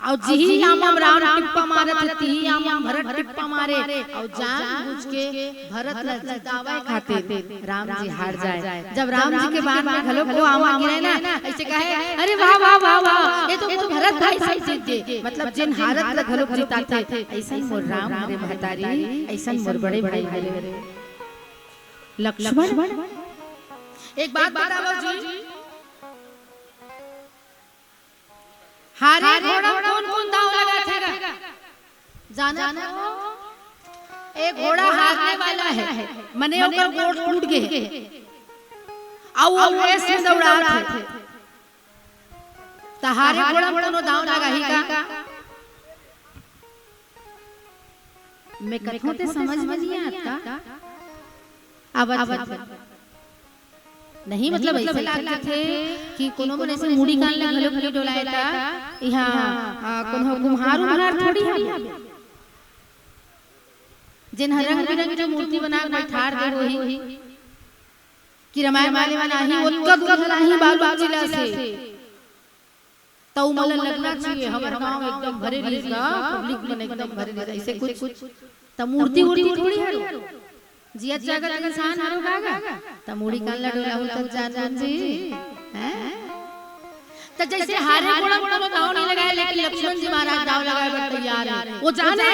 अउ जिही आमा म राम टिप्पा मारत हे, तिही आमा म भरत टिप्पा मारे, अउ जानबूझ के भरत ला जितावय खातिर राम जी हार जाय। जब राम जी के बाण में घलो को आमा गिरे ना, अइसे कहे, "अरे वाह, वाह, वाह, वाह, ये तो मोर भरत भाई सब जीत गे।" मतलब जेन हारत ला घलो जिताथे, अइसन मोर राम हरे महतारी, अइसन मोर बड़े भाई हरे लक्ष्मण। एक बात बतावव जी, हारे घोड़ा कोन कोन दांव लगाथे गा? जानत हो? ए घोड़ा हारने वाला हे, मने ओकर गोड़ टूट गे हे। अउ वो रेस में दौड़ात हे। त हारे घोड़ा कोनो दांव लगाही का? मैं कथों ते समझ में नइ आत का? आवत हे। नहीं, मतलब, अइसे लागथे कि कोनो मन अइसे मुड़ी कान ल घलो नइ डोलाय त इहां, आ, कोनो कुम्हार उम्हार थोड़ी हवे। जेन ह रंग बिरंग के मूर्ति बना के बइठार दे होही कि रमायन वाले मन आही, ओतका दूर हलाही बालू जिला से। त उमन ल लगना चाहिए, हमर गांव एकदम भरे रहिस गा, पब्लिक मन एकदम भरे रहिस, अइसे कुछ। त मूर्ति उर्ति थोड़ी हरे। जियत जागत इंसान हरो का गा, त मुड़ी कान ला डोलाहू तब जान जी, हैं? त जइसे हारे कोड़ा कोनो दाव नइ लगाय, लेकिन लक्ष्मण जी महाराज दाव लगाय बर तैयार हे। वो जाने,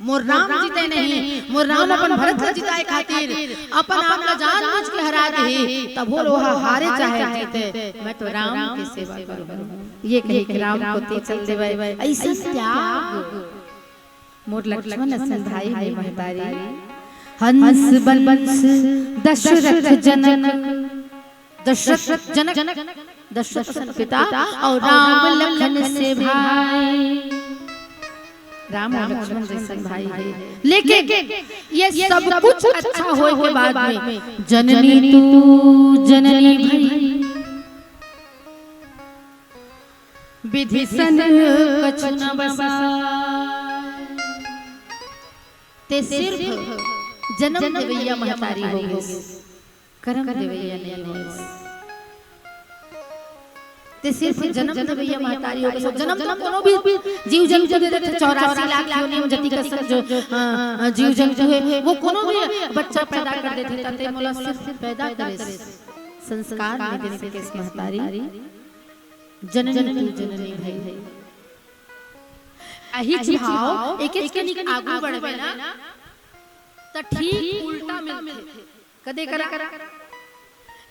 मोर राम जीते नहीं, मोर राम अपन भरत ला जिताय खातिर अपन आप ला जानबूझ के हरा देही, तभो ले ओहा हारे चाहे जीते, मैं तो राम के सेवा करूँ। ये कहिके राम कोती चल देवय। अइसन त्याग। मोर लक्ष्मण असन भाई हे महतारी। हंस बंस दशरथ जनक, दशरथ जनक, दशरथ असन पिता अउ राम लखन से भाई। राम अउ लक्ष्मण जइसन भाई हे। लेकिन ये सब कुछ अच्छा होय के बाद में जननी तू जननी भई, विधि सन कछु न बसाय। ते सिर्फ जनम देवइया महतारी हो गिस, करम देवइया नइ होइस। ते सिर्फ जनम देवइया महतारी हो गिस। जनम तो कोनो भी जीव जंतु दे देथे, चौरासी लाख योनि में जति कसन जो, अ, अ, जीव जंतु हे, वो कोनो भी बच्चा पैदा कर देथे, त ते मोला सिर्फ पैदा करेस, संस्कार नइ दे सकेस महतारी। जननी तू जननी भई। अहिच भाव एकेच कनिक आगू बढ़बे ना, त ठीक उल्टा मिलथे। कदे करा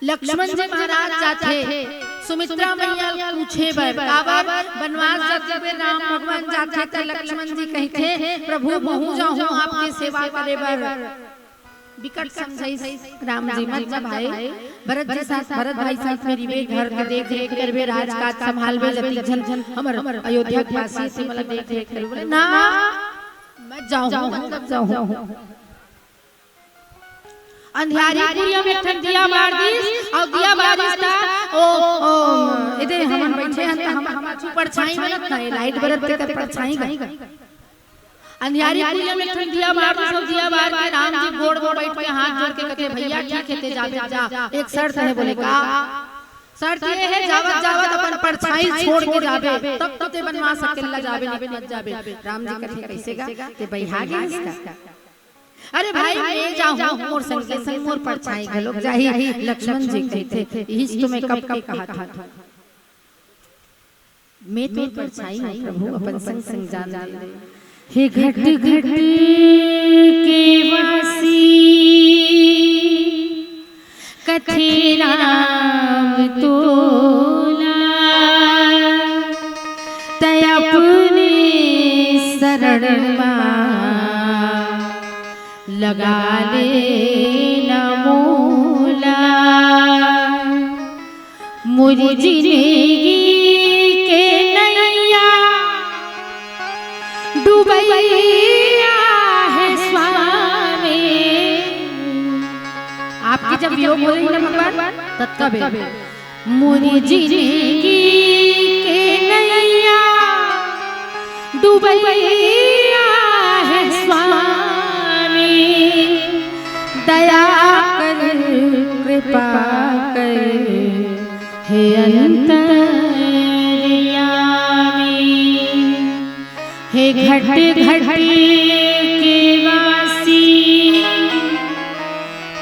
लक्ष्मण जी महाराज जाथे सुमित्रा मैया ल पूछे बर, काबर बनवास जाथे राम भगवान जाथे, त लक्ष्मण जी कहिथे, "प्रभु, महूं जाहूं आपके सेवा करे बर।" बिकट समझाइस राम जी, "मत जा भाई, भरत जी साथ, भरत भाई साथ में रिबे, घर के देख रेख करबे, राजकाज संभालबे, जति झन हमर अयोध्या के वासी से मला देख रेख करबे।" बोले, "ना, मैं जाहूं, मतलब जाहूं।" अंधियारी कुरिया में एक ठन दिया बार दिस, अउ दिया बारिस त ओ, ओ, एदे हमन बइठे हन त हमर पाछू परछाई बनत ना, ए लाइट बरत तेकर परछाई गा। अंधियारी कुरिया में एक ठन दिया बार दिस, अउ दिया बार के राम जी गोड़ में बइठ के हाथ जोड़ के कथे, "भइया ठीक हे, ते जाबे जा, एक शर्त हे।" बोले, "का?" "शर्त ये हे, जावत जावत अपन परछाई छोड़ के जाबे, तब तो ते बनवास अकेल्ला जाबे, नइ त मत जाबे।" राम जी कथे, "कइसे गा? ते बइहा गे हस का?" "अरे भाई, मैं जाहूं, मोर संग के संग मोर परछाई घलोक जाही।" लक्ष्मण जी कहिथे, "इहिच तो मैं कब के कहत हंव, मैं तोर परछाई हंव प्रभु, अपन संग संग जान ले।" हे घट घट के वासी कथे राम तोला, तै अपने शरण मा लगा ले न मोला। मोर जिनगी के नैया डुबैया हे स्वामी। आपके जब वियोग हो रही ना भगवान, तब कबे मोर जिनगी के नैया डुबैया हे स्वामी, दया कर, कृपा कर, हे अंतर्यामी। हे घट घट के वासी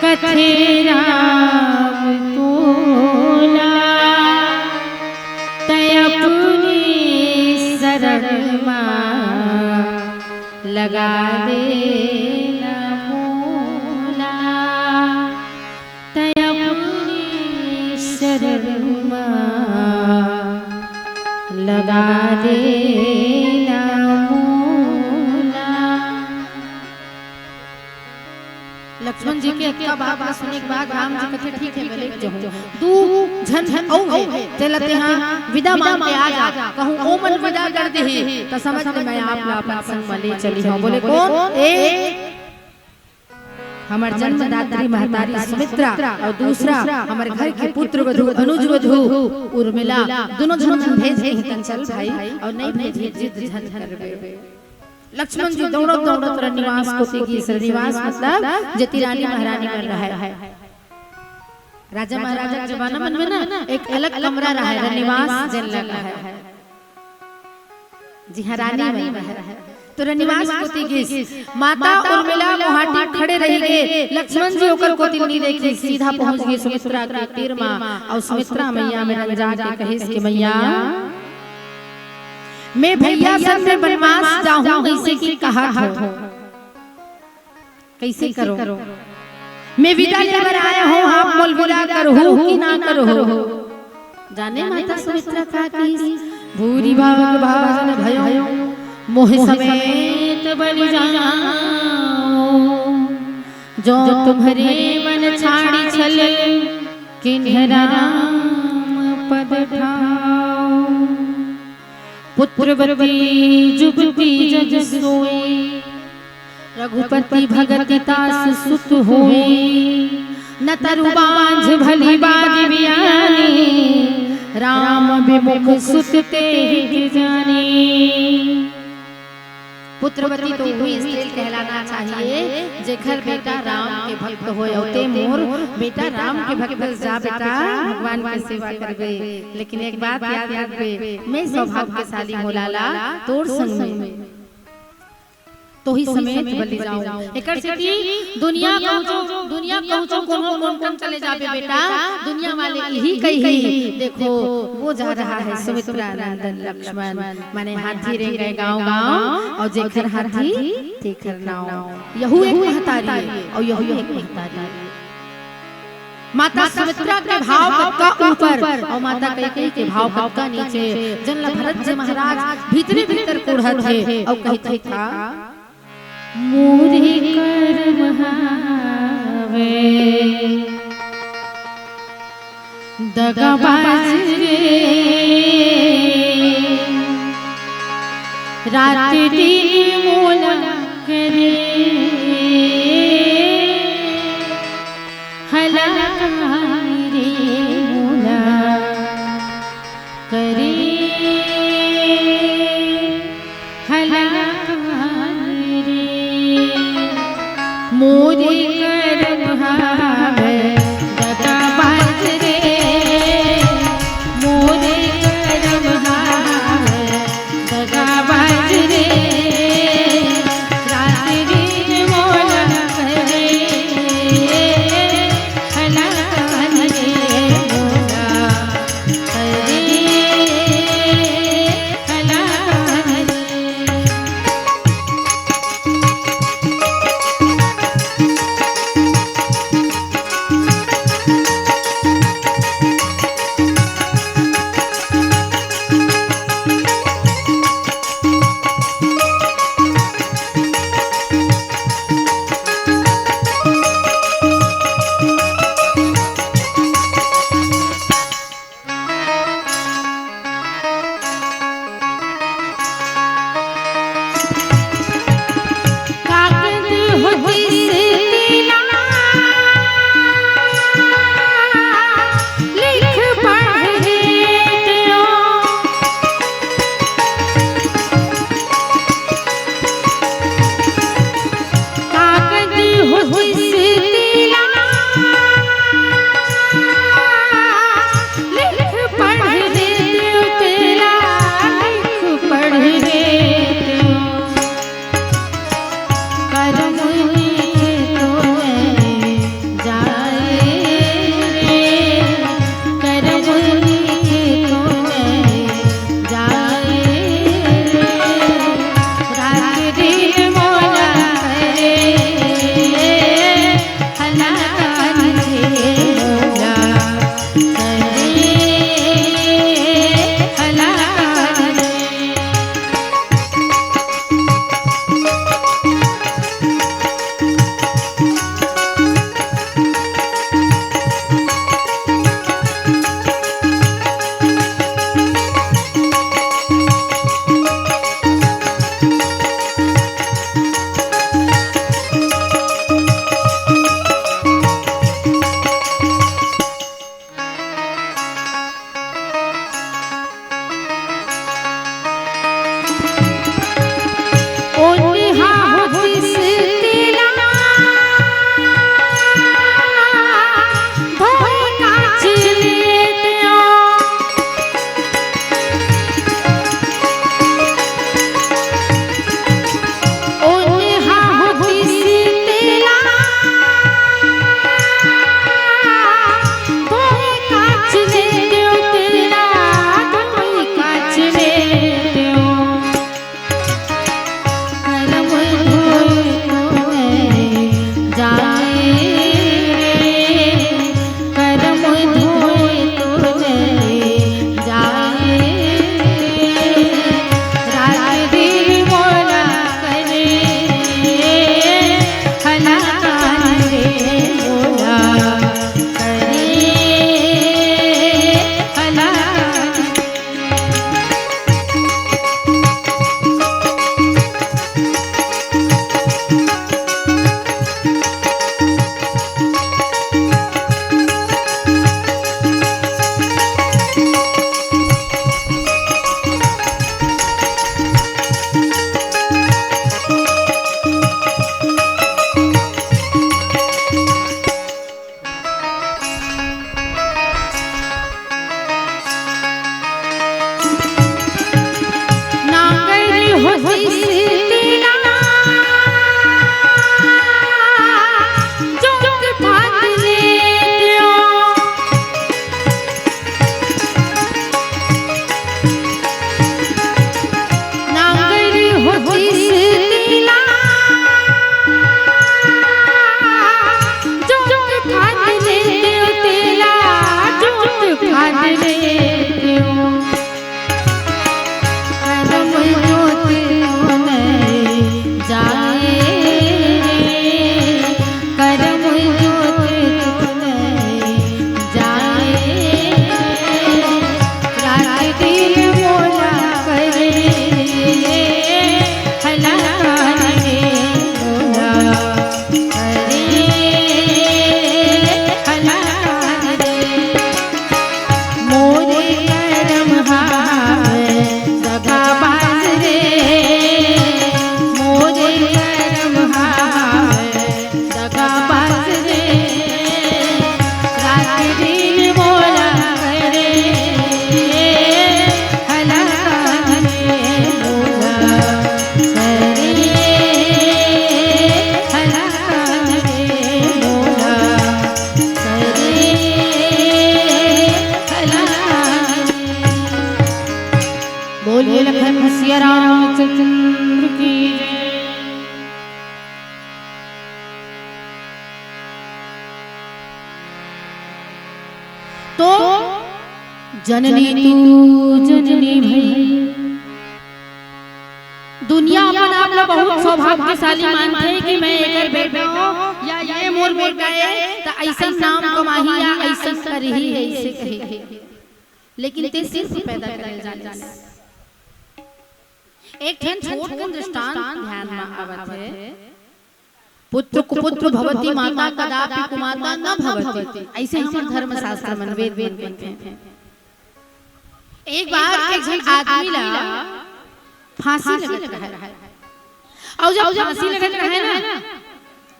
कथे राम तोला, तै अपने शरण मा लगा दे न मोला। तै अपने शरण मा लगा दे न मोला। लक्ष्मण जी के अतका बात ला सुने के बाद राम जी कथे, "ठीक हे, मैं लेके जाहूं।" दू झन अउ हे, तेला तेहा विदा मांग के आ जा, कहूं ओमन विदा कर देही, त समझ ले मैं आप ला अपन संग म ले चली हंव। बोले, "कोन?" "ए, हमर जन्मदात्री महतारी सुमित्रा अउ दूसरा हमर घर के पुत्र वधू, अनुज वधू उर्मिला, दूनों झन मन भेज देही, त चल भाई, अउ नइ भेजही जिद झन करबे।" लक्ष्मण जी दौड़त दौड़त रनिवास कोती गिस। रनिवास मतलब जेती रानी महारानी मन रहय। राजा महाराजा के जमाना मन में ना एक अलग कमरा रहय, रनिवास जेन ल कहय। जी हाँ, रानी मन। तोर निवास कोति गिस। माता उर्मिला मुहाटी म खड़े रहि गे। लक्ष्मण जी ओकर कोति नइ देखिस, सीधा पहुंच गे सुमित्रा के तीर मा। अउ सुमित्रा मैया मेर रंजा के कहिस कि मैया, मैं भैया संग में बनवास जाहूं, कइसे कि कहत हो। कइसे करो? मैं विदा ले बर आय हों, आप मोला विदा करहू कि ना करहू? जाने माता सुमित्रा का कहिस, भूरि भाग भाजन भयों, मोहि समेत बलि जाओं। जो तुम्हरे मन छाड़ि छल, किन्ह राम पद ठाओ। पुत्रवती जुवती जग सोई, रघुपति भगति तास सुत होई। न तरु बांझ भली बादि बियानी, राम विमुख सुत तेहि जानी। पुत्रवती तो उही स्त्री कहलाना चाहिए, जेकर बेटा राम के भक्त होय। अउ ते मोर बेटा राम के भक्त, जा बेटा, भगवान के सेवा करबे। लेकिन एक बात याद रखबे, मैं सौभाग्यशाली हों लाला, तोर संग में तोही समेत बलि जाओं। एकर सेती दुनिया कहूं, दुनिया कहूं कोनो कोन ठन चले जाबे बेटा, दुनिया वाले इही कहिही, देखो वो जा रहा है सुमित्रा नंदन लक्ष्मण, माने हाथी रेंगे गांव गांव, अउ जेकर हाथी तेकर नाव। यहू एक महतारी हे, अउ यहू एक महतारी हे। माता सुमित्रा के भाव कतका ऊपर अउ माता कैकेयी के भाव कतका नीचे, जेन ल भरत जी महाराज भीतरे भीतर कुढ़त हे अउ कहिथे का, मोरे करम हावय दगाबाज रे, रात दिन मोला करे हलाकानी रे मोला, करे हलाकानी रे। मोरे करम हावय दगाबाज रे, मोरे करम हावय दगाबाज रे, रात दिन मोला करे हलाकानी रे मोला, करे हलाकानी रे। रामचंद्र की जय। तो जननी तू जननी भई। दुनिया अपन आप ला बहुत सौभाग्यशाली मानथे कि मैं एकर बेटा हों या ये मोर बेटा ए, त अइसन नाम कमाही या अइसन करही, अइसे कहे। लेकिन तें सिर्फ पैदा करे जाने। एक ठन छोट कन दृष्टांत ध्यान म आवत हे। पुत्र कुपुत्र भवति माता कदापि कुमाता न भवति। अइसे हमर धर्मशास्त्र मन, वेद मन कहिथे। एक बार एक झन आदमी ला फांसी लगत रहय। अउ जब फांसी लगत रहय ना,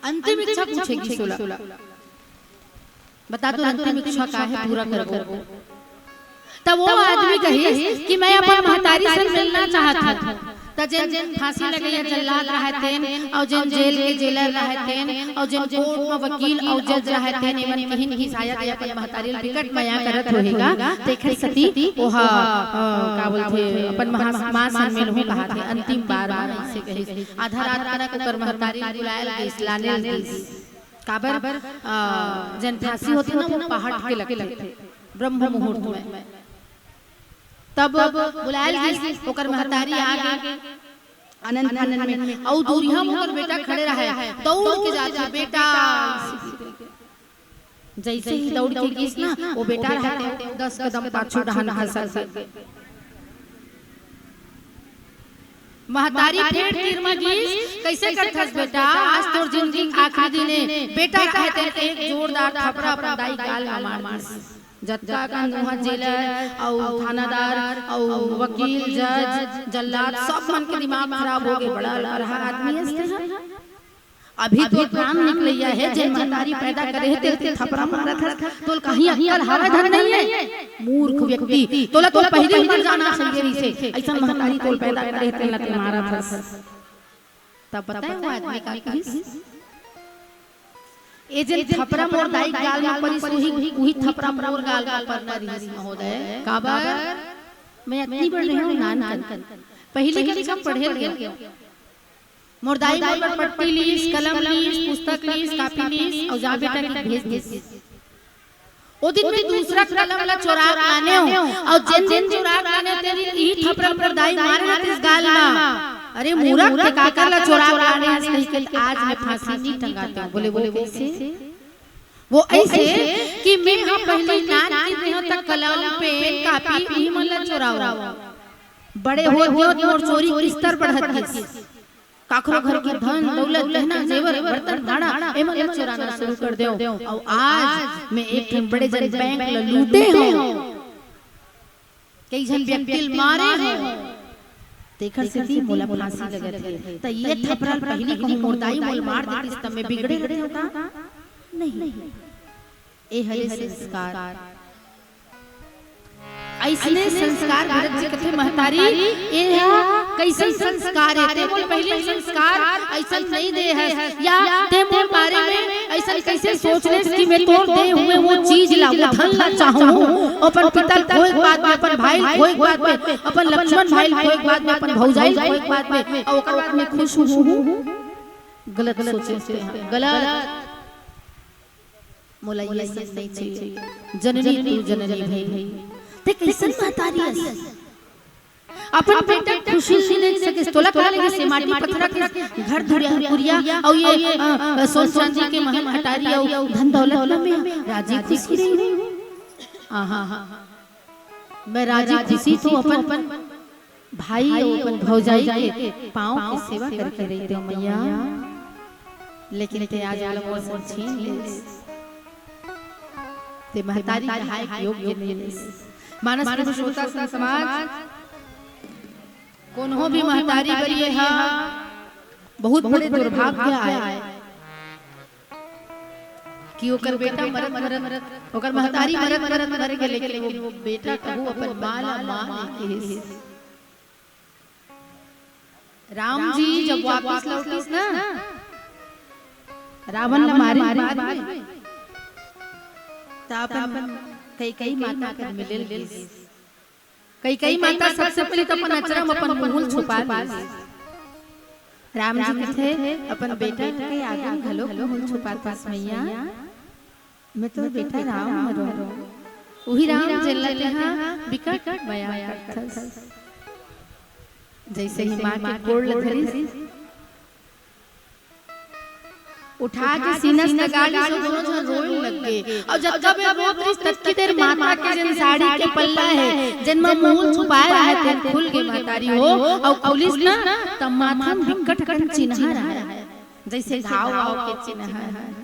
अंतिम इच्छा पूछे गीस ओला। बता तो, अंतिम इच्छा का हे, पूरा करबो। तब वो आदमी कहिस कि मैं अपन महतारी से मिलना चाहत हूँ। त जेन फांसी लगइया जल्लाद रहय तेन, अउ जेन जेल के जेलर रहय तेन, अउ जेन कोर्ट म वकील अउ जज रहय तेन, एमन कहिन कि शायद ये अपन महतारी ल बिकट मया करत होही गा, तेखर सेती ओहा, अ, का बोलथे, अपन महा-, माँ से मिलहूँ कहाथे, अंतिम बार म अइसे कहिस। आधा रात तक ओकर महतारी ल बुलाय ल गइस, लाने ल गइस। काबर, अ, जेन फांसी होथे ना, वो पहाट के लगथे, ब्रह्म मुहूर्त में। तब बुलाय ल गइस, ओकर महतारी आ गे, आनंद फानंद में। अउ दूरिहा म ओकर बेटा खड़े रहय, दउड़ के जाथे, "बेटा।" जइसे ही दउड़ के गीस ना, वो बेटा रहय दस कदम पाछू डहान खसक गे। महतारी फेर तीर म गीस, "कइसे करथस बेटा, आज तोर जिनगी के आखिरी दिन ए।" बेटा रहय तेन एक जोरदार थपरा अपन दाई गाल म मार दीस। जतका कन उहाँ जेलर अउ थानादार अउ वकील, जज, जल्लाद, सब मन के दिमाग खराब हो गे। बड़ा लकरहा आदमी अस तें ह। अभी तोर प्राण निकलइया हे, जेन महतारी पैदा करे हे, तेला थपरा मारत हस, तोला कहीं अक्कल हवय धन नइ हे? मूर्ख व्यक्ति, तोला तो पहिली मर जाना चाहिए रहिसे, अइसन महतारी तोला पैदा करे हे, तेला तें मारत हस। तब बताए वो आदमी का कहिस, "ए जेन थपरा मोर दाई गाल म परिस, उही, उही थपरा मोर गाल म परना रहिस महोदय। काबर? मैं अतनी बड़ रहे हूँ नान कन, पहिली कक्षा पढ़े ल गेंव।" मोर दाई मोर बर पट्टी लीस, कलम लीस, पुस्तक लीस, कापी लीस, अउ जा बेटा कहिके भेज दीस। ओ दिन मैं दूसरा कलम ला चोरा के लाने हूँ, अउ जेन दिन चोरा के लाने हूँ, तेन दिन इही थपरा मोर दाई मारे रहिस गाल मा। "अरे मूरख, तें काकर ला चोरा के लाने हस?" कहिके, "आज मैं फांसी नइ टंगातेंव।" बोले, "वो कइसे?" "वो अइसे कि मैं हा पहिली नान कन रहेंव त कलम, पेन, कापी, इही मन ला चोरावंव। बड़े होत होत मोर चोरी के स्तर बढ़त गिस।" काकरो घर के धन, दौलत, गहना, जेवर, बर्तन, भांड़ा, एमन ला चुराना शुरू कर देंव। अउ आज मैं एक ठन बड़े जन बैंक ला लूटे हंव, कई झन व्यक्ति ला मारे हंव, तेखर सेती मोला फांसी लगत हे। त ये थपरा ल पहिली कहूं मोर दाई मोला मार देतिस, त मैं बिगड़े रहतेंव का? नहीं। ए हरे संस्कार। अइसने संस्कार भरत जी कथे, "महतारी, ए ह कइसन संस्कार ए? तें मोला पहिली संस्कार अइसन नइ दे हस, या तें मोर बारे में अइसन कइसे सोच लेस कि मैं तोर दे हुए वो चीज ला, वो धन ला चाहूं, अपन पिता ल खोए के बाद में, अपन भाई ल खोए के बाद में, अपन लक्ष्मण भाई ल खोए के बाद में, अपन भौजाई ल खोए के बाद में, अउ ओकर बाद में खुश हूं?" गलत सोचे हस तें, गलत। मोला ये सब नइ चाहिए। जननी तू जननी भई। तें कइसन महतारी अस? अपन बेटा के खुशी नइ देख सकेस, तोला का लगिस, माटी पथरा के घर धुरिया, कुरिया, अउ ये, अ, अ, सोन चांदी के महल अटारी अउ धन दौलत ला मैं राजी खुशी रही हूं। आहा, मैं राजी खुशी तो अपन भाई अउ अपन भौजाई के पांव के सेवा करके रहितेंव मइया, लेकिन तें आज मोला मोर संग छीन लेस। तें महतारी कहाय के योग्य नइ रेहेस। मानस पुरुषोत्तम समाज, कोनो भी महतारी बर ये ह बहुत बड़े दुर्भाग्य आय। कि ओकर बेटा मरत मरत, ओकर महतारी मरत मरत मर गे, लेकिन वो बेटा कहूं अपन मां ला मां नइ किहिस। राम जी जब वापिस लौटिस ना, रावण ला मारे के बाद में, त अपन कैकेयी माता कर मिले ल गिस। कैकई माता सबसे पहले तो अपन अचरा म अपन मुंह ल छुपा लिस। राम जी कथे, अपन बेटा के आगे म घलो मुंह ल छुपाथस मैया, मैं तो बेटा राम हरों। उही राम जेला तेहा बिकट मया करथस। जैसे ही माँ के गोड़ ल धरिस, उठा के सीना से लगा लिस, दोनों झन रोए लग गे। अउ जतका बेर रोत रिस, ततकी देर माता के जेन साड़ी के पल्ला हे, जेन म मुंह छुपाए रहय, तेन खुल गे महतारी हो। अउ खुलिस ना, त माथा म बिकट कन चिन्हा रहय, जैसे घाव वाव के चिन्हा हे।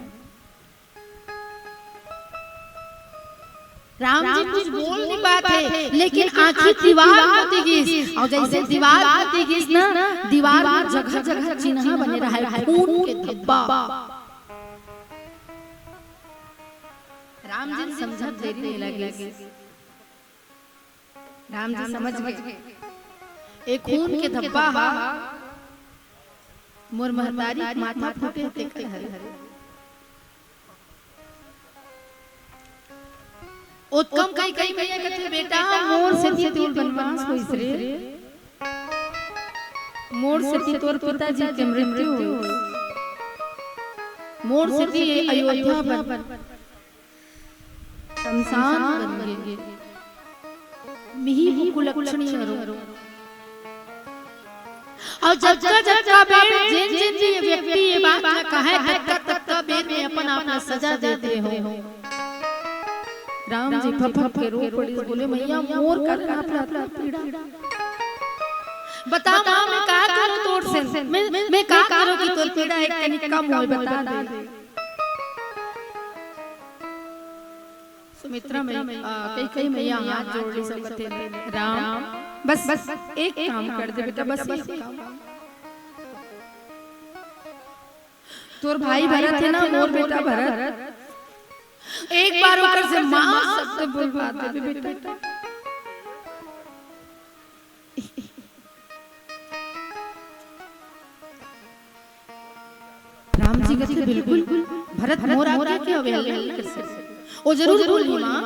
राम जी कुछ बोल नहीं पात हे, लेकिन आंखी दीवार कोती गिस, अउ जैसे दीवार कोती गिस ना, दीवार म जगह जगह चिन्हा बने रहय, खून के धब्बा। राम जी समझत देरी नहीं लगिस। राम जी समझ गे, ए खून के धब्बा हा मोर महतारी के माथा फूटे तेकर हरे। ओतका म कैकई मैया कथे, बेटा, मोर सेती तोर बनवास होइस रे, मोर सेती तोर पिताजी के मृत्यु होइस, मोर सेती ये अयोध्या बन शमशान बन गे। मिही कुलक्षणी हरो। अउ जतका जतका बेर जेन जेन भी ये व्यक्ति ये बात ला कहय, ततका ततका बेर में अपन आप ला सजा देते हो। राम जी फफक के रो पड़िस, बोले, मैया, मोर कारण आप ला अतना पीड़ा। बता माँ, मैं का करूँ तोर से, मैं, मैं का करूँ कि तोर पीड़ा एक कनिक कम होय, बता दे। सुमित्रा मई-, अ, कैकई मैया हाथ जोड़ लिस अउ कथे, राम, बस, बस एक काम कर दे बेटा, बस एक काम। तोर भाई भरत हे ना, मोर बेटा भरत, एक बार ओकर से माँ शब्द बोलवा दे बेटा। राम जी कथे, बिल्कुल, भरत मोर आज्ञा के अवहेलना नइ कर सकय। ओ जरूर बोलही माँ।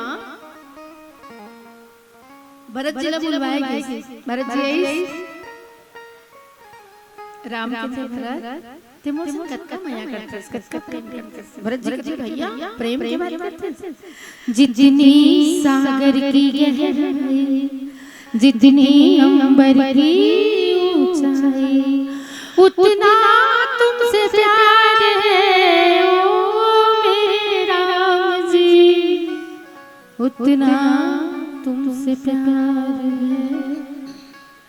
भरत जी ला बुलवाए गिस। भरत जी आइस। राम कथे, भरत, ते मोर से कतका मया करथस, कतका प्रेम करथस। भरत जी कथे, भैया, प्रेम के बात करथस। जितनी सागर की गहराई, जितनी अंबर की ऊंचाई, उतना तुमसे प्यार है, ओ मेरे राम जी, उतना तुमसे प्यार है।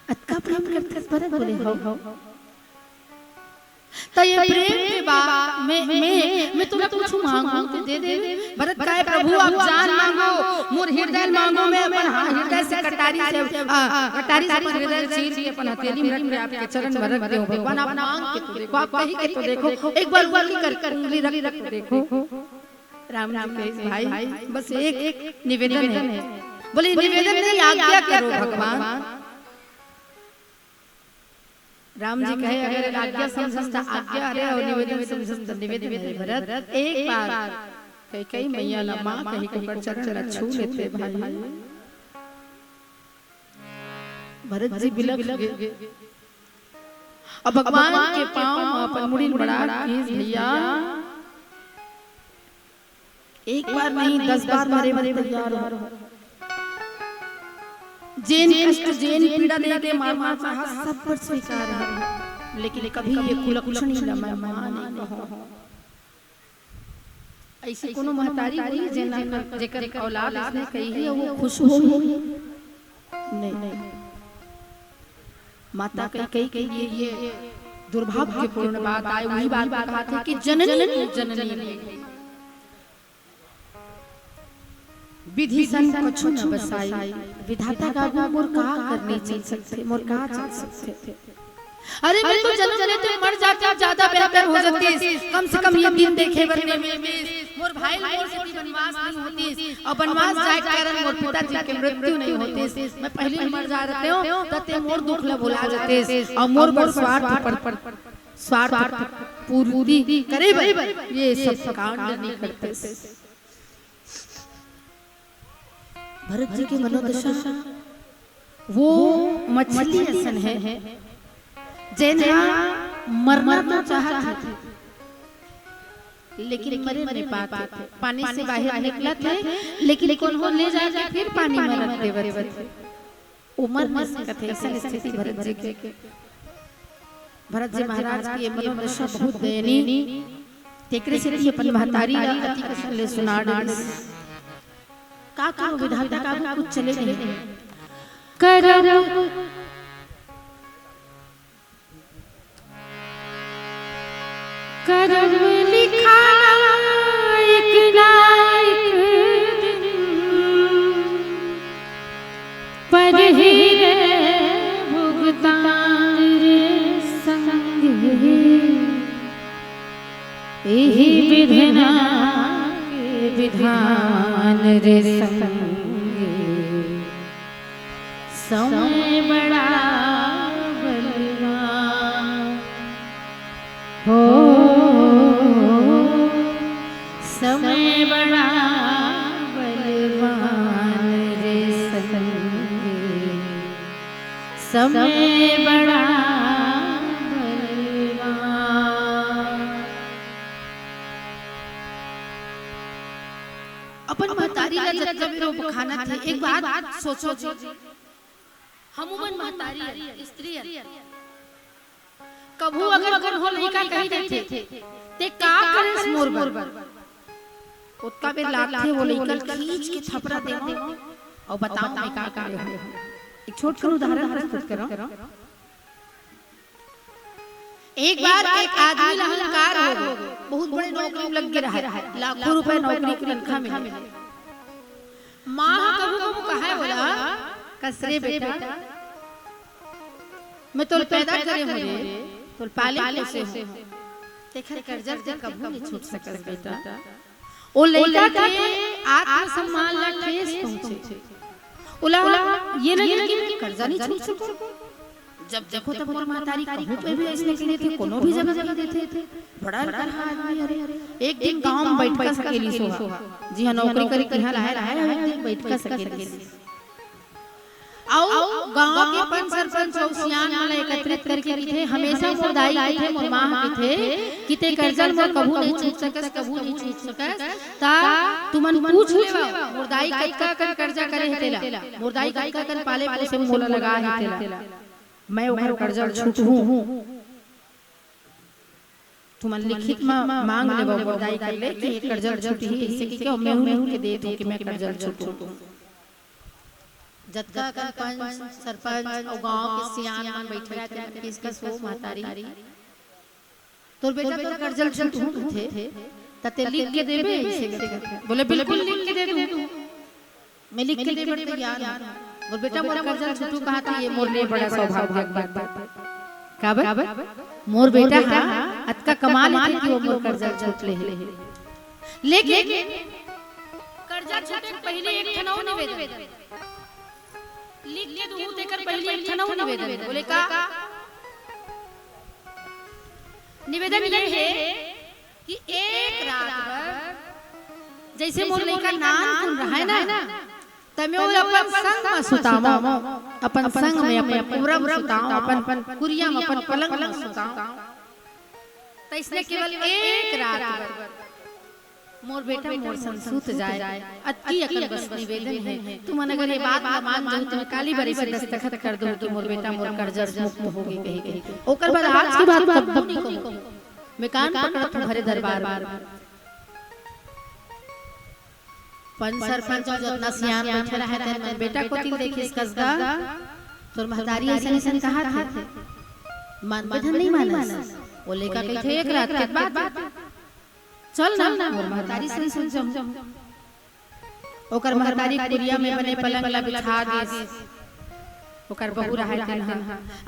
अतका प्रेम करथस भरत? बोले, हो, हो। त ये प्रेम के बा-, मैं, मैं, मैं तोला कुछु मांगहूं त दे देबे। भरत कहे, प्रभु, आप जान मांगो, मोर हृदय मांगो, मैं अपन हा-, हृदय से कटारी से, आ, कटारी से अपन हृदय चीर के अपन हथेली में रख के आपके चरण में रख देहूं। भगवान, आप मांग के तो देखो, आप कही के तो देखो, एक बार उंगली कर, उंगली रख के तो देखो। राम जी कहे, भाई, बस एक निवेदन है। बोले, निवेदन नहीं, आज्ञा करो भगवान। राम जी कहे, अगर आज्ञा समझस त आज्ञा हरे अउ निवेदन समझस त निवेदन हरे। भरत, एक बार कैकई मैया ला माँ कही के ओकर चरण ला छू लेते भाई। भरत जी बिलख गे। अब भगवान के पाँव म अपन मुड़ी ल मड़ा के, भैया, एक बार नहीं, दस बार मरे बर तैयार हो। जेन कष्ट, जेन पीड़ा दे के मार मार चाहा, सब पर स्वीकार है, लेकिन कभी ये कुलक्षणी ला मैं माँ नहीं कहूँ। ऐसी कोनो महतारी होही जेन, जेकर औलाद इसने कही है, वो खुश होही? नहीं। माता कैकई के लिए ये दुर्भाग्यपूर्ण बात आय, वही बात बताथे कि जननी, जननी विधि सन कछु न बसाई, विधाता का आगू मोर का करनी चल सकथे, मोर का चल सकथे। अरे, मैं तो जनम लेते मर जाते, ज्यादा बेहतर हो जातीस। कम से कम ये दिन देखे बर नहीं मिलतीस। मोर भाई मोर सेती बनवास नहीं होतीस, अउ बनवास जाए के कारण मोर पिताजी के मृत्यु नहीं होतीस। मैं पहली मर जा रहते हो, त ते मोर दुख ला भुला जातीस, अउ मोर बर स्वार्थ पर, पर, स्वार्थ पूर्ति करे बर ये सब कांड नहीं करतीस। भरत जी के मनोदशा वो मछली असन हे, जेन ह मरना तो चाहत हे, लेकिन मरे नइ पात हे। पानी से बाहिर निकलत हे, लेकिन कोनो ले जाके फिर पानी में रख देवत हे। वो मर नइ सकत हे, अइसन स्थिति भरत जी के। भरत जी महाराज के मनोदशा बहुत दयनीय। तेकरे सेती अपन महतारी ला अति कष्ट ले सुना डारिस। का करो विधाता, का कुछ चले नहीं। करम, करम लिखाना एक ना एक दिन, पर हे रे भुगतान रे संग। एही विधना के विधान रे संग। समय बड़ा बलवान हो, समय बड़ा बलवान रे संगी, समय बड़ा बलवान। अपन महतारी ला जतका बेर वो बखानत हे, एक बात सोचो जी, हमू मन महतारी अन, स्त्री अन, कभू अगर कोनो लइका कहि देथे, "ते का करेस मोर बर?" ओतका बेर लागथे वो लइका ल खींच के थपरा देवं अउ बतावं मैं का करे हंव। एक छोट कन उदाहरण प्रस्तुत करंव। एक बार एक आदमी ला अहंकार हो गे, बहुत बड़े नौकरी में लग गे रहय, लाखों रुपए नौकरी के तनखा मिले। माँ ह कभू कभू कहय ओला, "कस रे बेटा, मैं तोला पैदा करे हंव रे, तोला पाले पोसे हंव, तेखर करजा ल ते कभू नइ छूट सकस बेटा।" ओ लइका के आत्मसम्मान ला ठेस पहुंचे। ओला ये लगे कि मैं करजा नइ छूट सकंव। जब देखो तब मोर महतारी कहूं पे भी अइसने कहि देथे, कोनो भी जगह कहि देथे। बड़ा अलकरहा आदमी हरे। एक दिन गांव में बइठका सकेलिस ओहा, जिहां नौकरी करे तिहां लाय रहय, एक दिन बइठका सकेलिस। अउ गांव के पंच सरपंच अउ सियान मन ला एकत्रित करके कहिथे, हमेशा मोर दाई कहिथे, मोर मां ह कहिथे कि ते करजा ल मोर कभू नइ छूट सकस, कभू नइ छूट सकस। त तुमन पूछ लेवव, मोर दाई कतका कन करजा करे हे तेला, मोर दाई कतका कन पाले पोसे म मोला लगा हे तेला, मैं ओकर करजा ल छूटहूं। तुमन लिखित म मांग लेवव मोर दाई कर ले कि ये करजा ल छूटही, अइसे कहिके, अउ मेहू लिख के देत हंव कि मैं करजा ल छूटहूं। जतका कन पंच, सरपंच अउ गांव के सियान मन बइठे रहय, तेन किस किस हो महतारी, "तोर बेटा तोर करजा ल छूटहूं कहिथे, त ते लिख के देबे?" अइसे कहिथे। बोले, "बिल्कुल लिख के दे दूं, मैं लिख के दे बर तैयार हंव।" मोर बेटा मोर करजा ल छूटहूं कहत हे, ये मोर लिए बड़ा सौभाग्य के बात हे। काबर? मोर बेटा ह अतका कमा लेथे कि वो मोर करजा ल छूट ले हे। लेकिन करजा छूटे के पहिली एक ठन अउ निवेदन, लिख के दूं तेकर पहिली एक ठन अउ निवेदन। बोले, "का?" निवेदन ये हे कि एक रात बर जइसे मोर लइका नानकुन रहय ना, त मैं ओला अपन संग म सुतावंव, अपन संग म, अपन कोरा म सुतावंव, अपन कुरिया म, अपन पलंग म सुतावंव। त अइसने केवल एक रात बर मोर बेटा मोर संग सुत जाय, अतकी अकन बस निवेदन हे। तुमन अगर ये बात ला मान जाहू, त मैं काली बरिस दस्तखत कर दूं कि मोर बेटा मोर करजा से मुक्त हो गे कहिके। ओकर बाद आज के बाद कभू नइ कहूं। मैं कान पकड़त हंव भरे दरबार म। पंच सरपंच अउ जतना सियान बइठे रहय, तेन मन बेटा कोति ल देखिस, "कस गा, तोर महतारी अइसन अइसन कहत हे।" मानबे धन नइ मानस। वो लइका कहिथे, "एक रात के बात, चल ना, मोर महतारी संग सुत जाहूं।" ओकर महतारी कुरिया में बने पलंग ला बिछा दिस। ओकर बहू रहय तेन ह।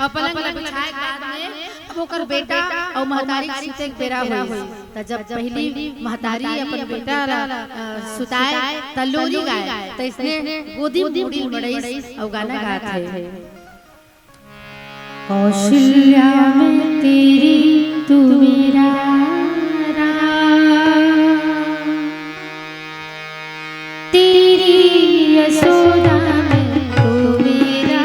अउ पलंग ला बिछाए के बाद में अब ओकर बेटा अउ महतारी के सुते के बेरा होइस। त जब पहिली महतारी अपन बेटा ला, अ, सुताए, त लोरी गाय, त अइसने गोदी म मुड़ी ल मड़इस अउ गाना गात हे। कौशल्या मैं तेरी, तू मेरा राम, तेरी यशोदा मैं, तू मेरा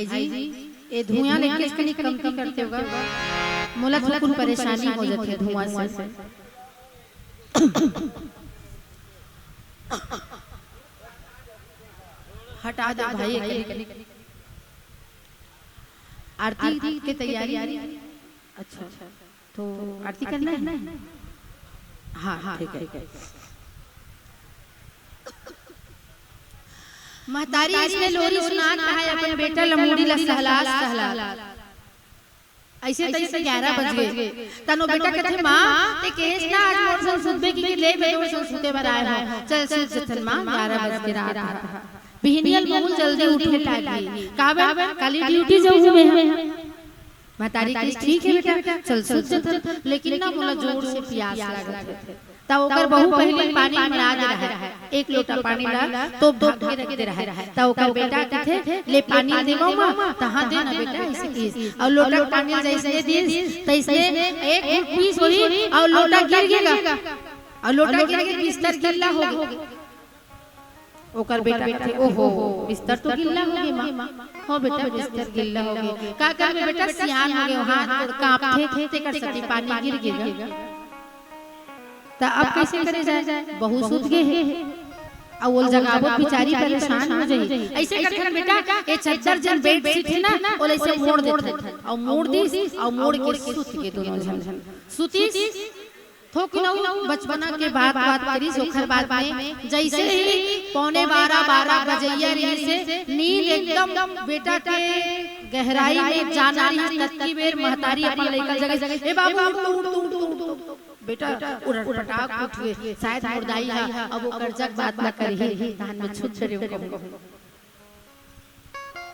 भाई जी, ए धुआं लेके कनी कमती करते होगा। मोला थोकुन परेशानी हो जाथे धुआं से। हटा दे भाई, एक कनी। आरती के तैयारी। अच्छा, तो आरती करना है? हाँ, हाँ, ठीक है। महतारी इसने लोरी सुना कहा है अपन बेटा ल मुड़ी ला सहला, सहला। अइसे तइसे ग्यारह बज गे। तनो बेटा कथे, "माँ, ते केहेस ना आज मोर संग सुतबे की, कि ले मैं तोर संग सुते बर आए हंव। चल सुत जथन माँ, ग्यारह बज के रात हा।" बिहनिया ल बहुत जल्दी उठे लागही। काबर? काली ड्यूटी जाहूं मैं हा। महतारी कहिस, "ठीक हे बेटा, चल सुत जथन, लेकिन ना मोला जोर से पियास लागत हे।" त ओकर बहू पहिली पानी मड़ा दे रहय, एक लोटा पानी ला तोप ढाक के रख दे रहय। त ओकर बेटा कथे, "ले पानी देवंव माँ।" "तहाँ दे ना बेटा," अइसे कहिस। अउ लोटा पानी जइसने दिस, तइसने एक घूंट पीस होही अउ लोटा गिर गे गा। अउ लोटा गिर गे, बिस्तर गिल्ला हो गे। ओकर बेटा कथे, "ओहो, बिस्तर तो गिल्ला हो गे माँ।" "हो बेटा, बिस्तर गिल्ला हो गे।" "का करबे बेटा, सियान हो गे, हाथ गोड़ कांपथे, तेकर सेती पानी गिर गे गा।" त अब कइसे करे जाए? बहू सुत गे हे, अउ ओला जगाबो त बिचारी परेशान हो जाही। अइसे करथन बेटा, ए चद्दर जेन बेडशीट हे ना, ओला अइसे मोड़ देथन, अउ मोड़ दिस, अउ मोड़ के सुत गे दूनों झन। सुतिस, थोकिन अउ बचपना के बात, बात करिस, ओखर बाद में जइसे ही पौने बारह, बारह बजइया रहिस हे, नींद एकदम बेटा के गहराई में जाना रहिस, ततकी बेर महतारी अपन लइका जगाइस, "ए बाबू, उठ, उठ, उठ।" बेटा उड़ट पटाक उठ गे, शायद मोर दाई हा अब ओकर जग बात न करही, तहन में छुप डरे कहूं,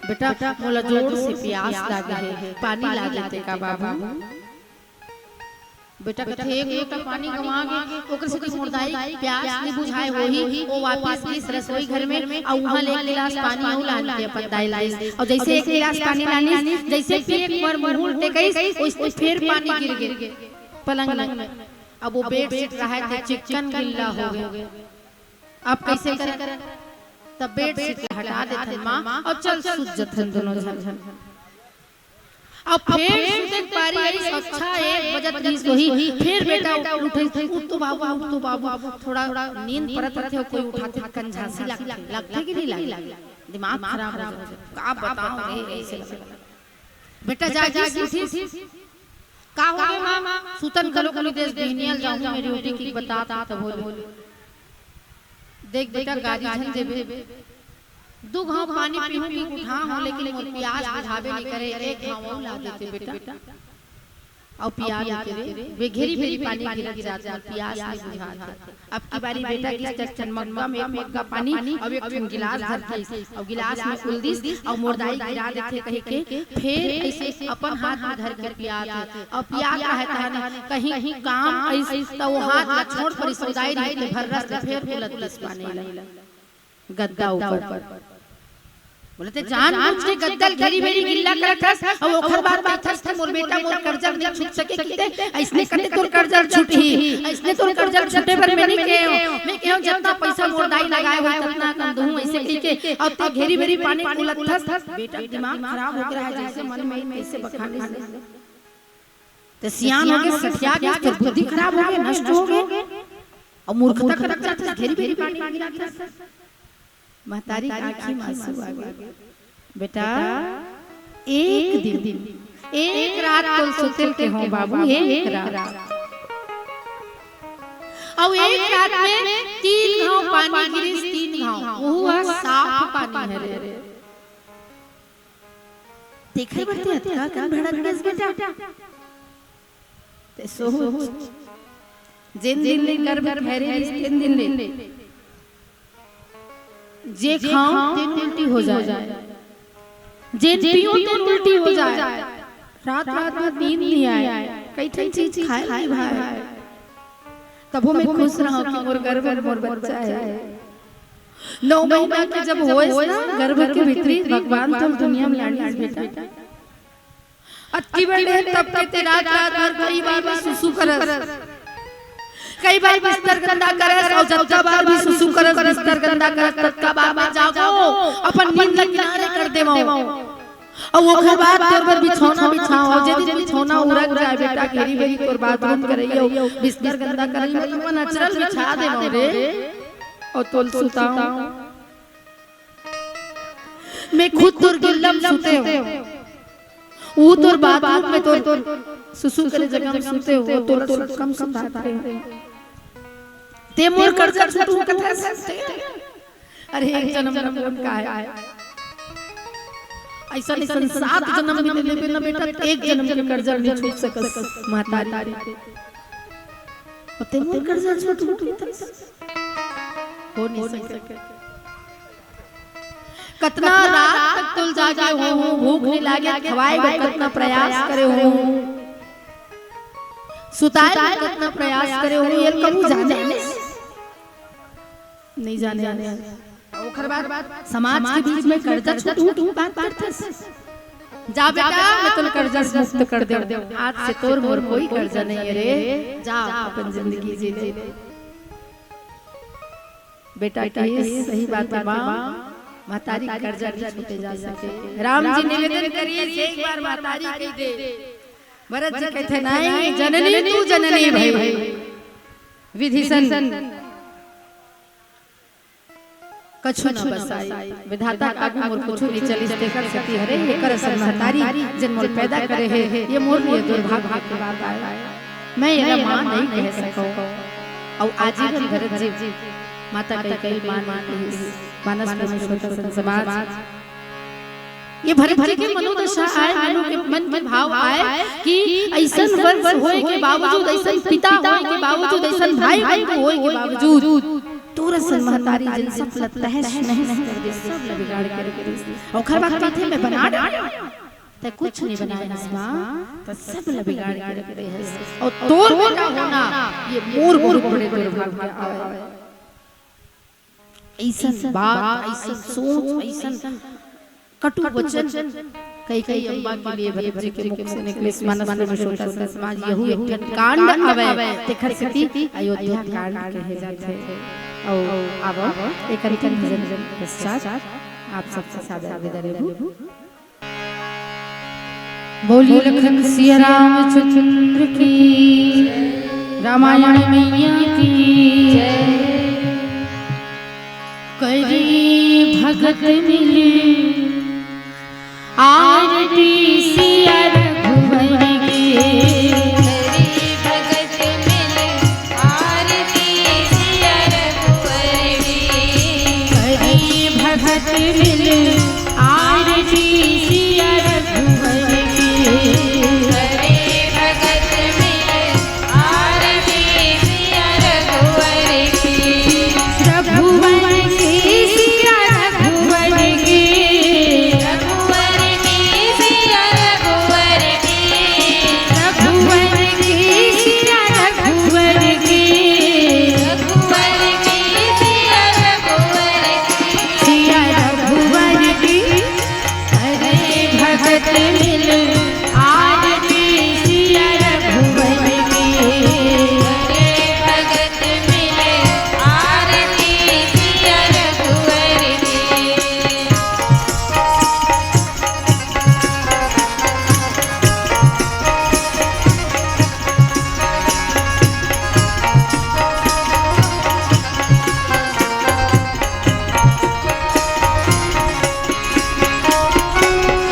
"बेटा, मोला जोर से पियास लागे हे, पानी ला देते का बाबू?" बेटा कथे, "एक लोटा पानी गंवा गे, ओकर सेती मोर दाई पियास नइ बुझाय होही।" ओ वापिस गिस रसोई घर में, अउ उहां ले एक गिलास पानी अउ लान के अपन दाई ला दिस। अउ जइसे एक गिलास पानी लानिस, जइसे पिए के बर मुंह टेकइस, ओइसने फेर पानी गिर गे पलंग में। अब ओ बेडशीट रहय ते चिक्कन गिल्ला हो गे। अब कइसे करन? त बेडशीट ला हटा देथन माँ, अउ चल सुत जथन दूनों झन। अब फेर सुते के पारी आइस, अच्छा एक बजत रहिस होही, फेर बेटा उठ, उठ, "उठ तो बाबू, उठ तो बाबू, थोड़ा नींद परत रथे, कोई उठाथे त कंझासी लागथे, लागथे कि नहीं लागथे? दिमाग खराब हो जाथे।" का बतावं रे, अइसे लगथे। बेटा जागिस, उठिस, "का हो गे माँ?" "सुतन घलो कोनो देश बिहनिया ल जाहूं मैं ड्यूटी," कि बतात तब होले। "देख बेटा, गारी झन देबे, दू घांव पानी पीहूं कि उठाहूं, लेकिन मोर पियास बुझाबे नइ करे, एक घांव अउ ला देते बेटा, अउ पिया देते रे, बेघेरी बेरी पानी गिरत जात, मोर पियास नइ बुझात हे।" अब की बारी बेटा गिस त चनमग्गा में एक मग्गा पानी अउ एक ठन गिलास धर के आइस, अउ गिलास में उल्दिस, अउ मोर दाई गिरा देथे कहिके, फेर अइसे अपन हाथ में धर के पियात हे। अउ पियात हे तहन कहीं काम आइस, त ओ हाथ ला छोड़ परिस, ओ दाई रहिस ते भर रस ले फेर उलद दिस पानी ला गद्दा ऊपर। बोले, "ते जानबूझ के गद्दा ल घेरी बेरी गिल्ला करत हस, अउ ओखर बाद कहिथस कि मोर बेटा मोर करजा ल नइ छूट सके कहिके, अइसने कते तोर करजा ल छूटही, अइसने तोर करजा ल छूटे बर मैं नइ केहेंव, मैं केहेंव जतना पइसा मोर दाई लगाए होही ततना कन दूहूं," अइसे कहिके, अउ ते घेरी बेरी पानी ल उलदथस। बेटा के दिमाग खराब हो गे हे, जइसे मन में कइसे बखानिस। ते सियान हो गे, सठिया गे, तोर बुद्धि खराब हो गे, नष्ट हो गे, अउ मूर्खता करत जाथस, घेरी बेरी पानी गिराथस। महतारी के आंखी में आंसू आ गे। बेटा, एक दिन, एक रात तोल सुते के हो बाबू, एक रात। अउ एक रात में तीन घांव पानी गिरिस, तीन घांव। ओहू ह साफ पानी हरे। तेखर बर ते अतका कन भड़क गेस बेटा। ते सोच, जेन दिन ले गर्भ धरे रिहिस, तेन दिन ले जे खांव, तेन उल्टी हो जाय, जेन पींव, तेन उल्टी हो जाय, रात रात में नींद नइ आय, कई ठन चीज खाय नइ भाय। तभो मैं खुश रहंव कि मोर गर्भ में मोर बच्चा हे। नौ महीना के जब होइस ना, गर्भ के भीतरी भगवान तोला दुनिया में लानिस बेटा। अतकी बड़े तब के ते रात रात भर कई बार भी सुसु करस, कई बार बिस्तर गंदा करस, अउ जतका बार भी सुसु करस, बिस्तर गंदा करस, ततका बार मैं जागंव, अपन नींद ला किनारे कर देवंव। अउ ओखर बाद तोर बर बिछौना बिछाओ, अउ जे दिन बिछौना उरक जाए बेटा, घेरी बेरी तोर बाथरूम करई अउ बिस्तर गंदा करई, मैं तो अपन अचरज बिछा देवं रे, अउ तोल सुताओ। मैं खुद तोर गिल्ला म सुते हों, वो तोर बाथरूम में तोर सुसु करे जगह में सुते हो, तोर तोर कम सुताते हो। ते मोर कर्जा छुटहूं कथे से। अरे एक जन्म नमून का है। ऐसा नहीं, सात जन्म भी ले लेबे ना बेटा, एक जन्म के कर्जा नहीं छूट सकस महतारी के। अउ ते मोर कर्जा छुटहूं कथे से। हो नहीं सके। कतना रात तक तोल जागे होहूं, भूख नहीं लागे, खवाए बर कतना प्रयास करे होहूं, सुताए बर कतना प्रयास करे होहूं, ये कभू जाने नहीं जाने। ओखर बाद समाज के बीच में कर्जा छूटहूं के बात करथे। जा बेटा, मैं तोला कर्जा से मुक्त कर देवं। आज से तोर मोर कोई कर्जा नहीं है रे। जा अपन जिंदगी जी ले। बेटा कहिस, सही बात है माँ, महतारी के कर्जा नहीं छूटे जा सके। राम जी निवेदन करिस, एक बार महतारी कहि दे। भरत जी कहिथे, नहीं, जननी तू जननी भई, विधि सन कछु न बसाई। विधाता के आगू मोर कुछु नहीं चलिस, तेकर सेती हरे, एकर असन महतारी जेन मोला पैदा करे हे, ये मोर लिए दुर्भाग्य के बात आय। मैं एला माँ नहीं कह सकौं। अउ आजीवन भरत जी माता कैकेयी माँ नहीं कहिस। मानस पुरुषोत्तम समाज, ये भरत जी के मनोदशा आय, मनो के मन के भाव आय कि अइसन वंश होय के बावजूद, अइसन पिता होय के बावजूद, अइसन भाई बंधु होय के बावजूद तोर असन महतारी जेन सब ल तहस नहस कर दे, सब ल बिगाड़ के रख दे। ओखर बाद कहिथे, मैं बना डारेंव, तैं कुछ नहीं बनाए हस माँ, तैं सब ल बिगाड़ के रख दे हस। अउ तोर बेटा होना ये मोर बहुत बड़े दुर्भाग्य आय। अइसन बात, अइसन सोच, अइसन कटु वचन कैकेयी अम्मा के लिए भरत जी के मुख से निकलिस। मानस पुरुषोत्तम समाज, यहू एक ठन कांड हवय, तेखर सेती अयोध्या कांड कहे जाथे। अउ आवव, एक अंतिम भजन पश्चात आप सबसे सादर विदा लेबो। बोलिए लखन सिया रामचंद्र की, रामायण मैया की। करी भगत मिल आरती सिया रघुवर की। करी भगत मिल आरती सिया रघुवर की। करी भगत मिल आरती सिया रघुवर की। करी भगत मिल आरती सिया रघुवर की। रघुवर की सिया रघुवर की। रघुवर की सिया रघुवर की। रघुवर की सिया रघुवर की। रघुवर की सिया रघुवर की। सिया रघुवर की। अरे भगत मिल आरती सिया रघुवर की। अरे भगत मिल आरती सिया रघुवर की।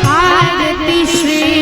आरती श्री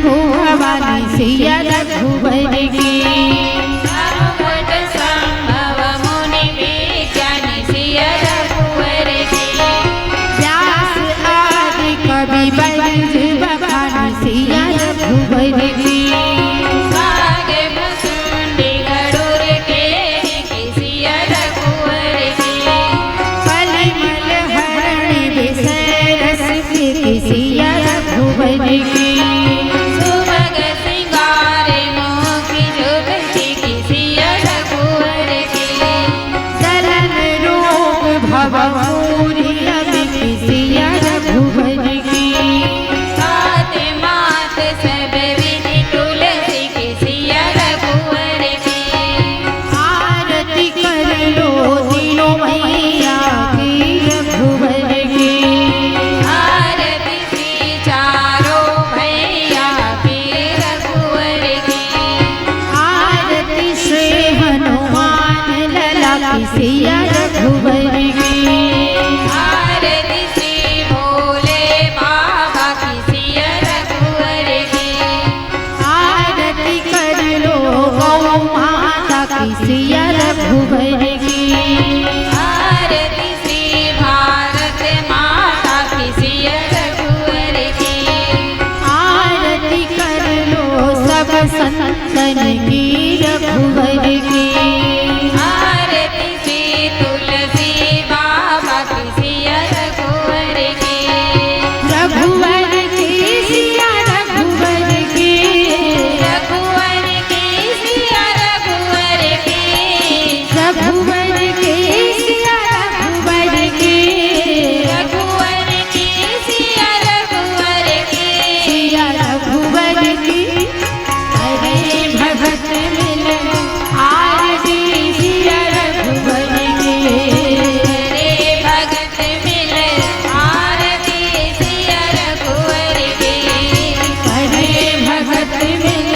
भवानी सिया रघुवर की। सर्वगुण संभव मुनि विज्ञानी सिया रघुवर की। व्यास आदि कवि बरज बखानी सिया रघुवर की। काग भसुंडी गरुड़ के सिया रघुवर की। कलिमल हरण विषय रस की सिया रघुवर की। सुभग सिंगार मोह की जुगति की सिया रघुवर की। जलन रोग भव मूढ़ अमि की सिया रघुवर की। सात मात सब विधि तुलसी की सिया रघुवर की। आरती कर लो तीनों मैया की रघुवर की। आरती श्री चारों भैया की रघुवर की। आरती श्री हनुमान लला की सिया रघुवर की। आरती श्री भोले बाबा की सिया रघुवर की। आरती कर लो गौ माता की सिया रघुवर की। आरती श्री भारत माता की सिया रघुवर की। आरती कर लो सब संतन की रघुवर की। आरती श्री तुलसी बाबा की सिया रघुवर की। रघुवर की सिया रघुवर की। रघुवर की सिया रघुवर की। रघुवर की सिया रघुवर की। रघुवर की सिया रघुवर की। सिया रघुवर की। अरे भगत मिल आरती सिया रघुवर की। अरे भगत मिल आरती सिया रघुवर की। अरे भगत मिल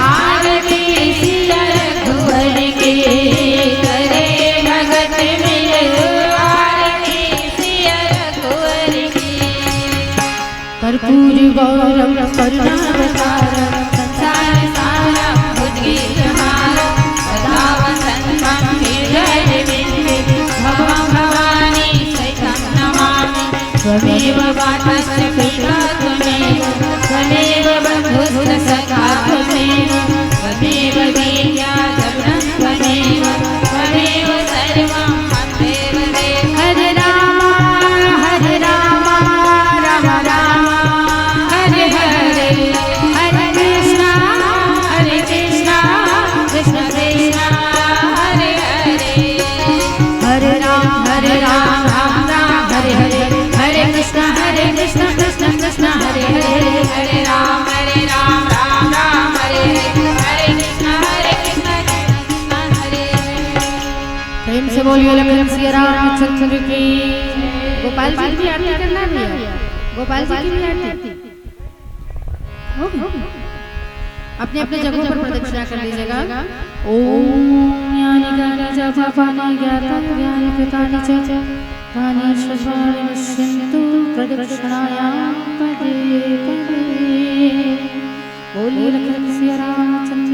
आरती सिया रघुवर की। अरे भगत मिल आरती सिया रघुवर की। कर्पूर गौरम करुणावतारम संसार सारम भुजगेन्द्रहारम सदा वसंतम हृदय बिंदे भवम भवानी सहितम नमामि। त्वमेव मातश्च पिता त्वमेव, त्वमेव बंधुश्च सखा त्वमेव, त्वमेव विद्या द्रविणं त्वमेव, त्वमेव सर्वं मम देव देव। हरे राम, हरे राम, राम राम, हरे हरे, हरे कृष्णा, हरे कृष्णा, कृष्ण कृष्ण, हरे हरे। हरे राम, हरे राम, राम राम, हरे हरे, हरे कृष्णा, हरे कृष्णा, कृष्ण कृष्ण, हरे हरे। हरे राम, हरे राम, राम राम, हरे हरे, हरे कृष्णा, हरे कृष्णा, कृष्ण कृष्ण, हरे हरे। प्रेम से बोलिए लखन सिया रामचंद्र की। गोपाल जी की भी आरती करना है भैया, गोपाल जी की भी आरती। अपने अपने जगहों पर प्रदक्षिणा कर लीजिएगा। ओम यानि कानि च पापानि ज्ञातानि ज्ञानकृतानि च तानि सर्वाणि नश्यन्तु प्रदक्षिणायां पदे पदे। बोलिए लखन सिया रामचंद्र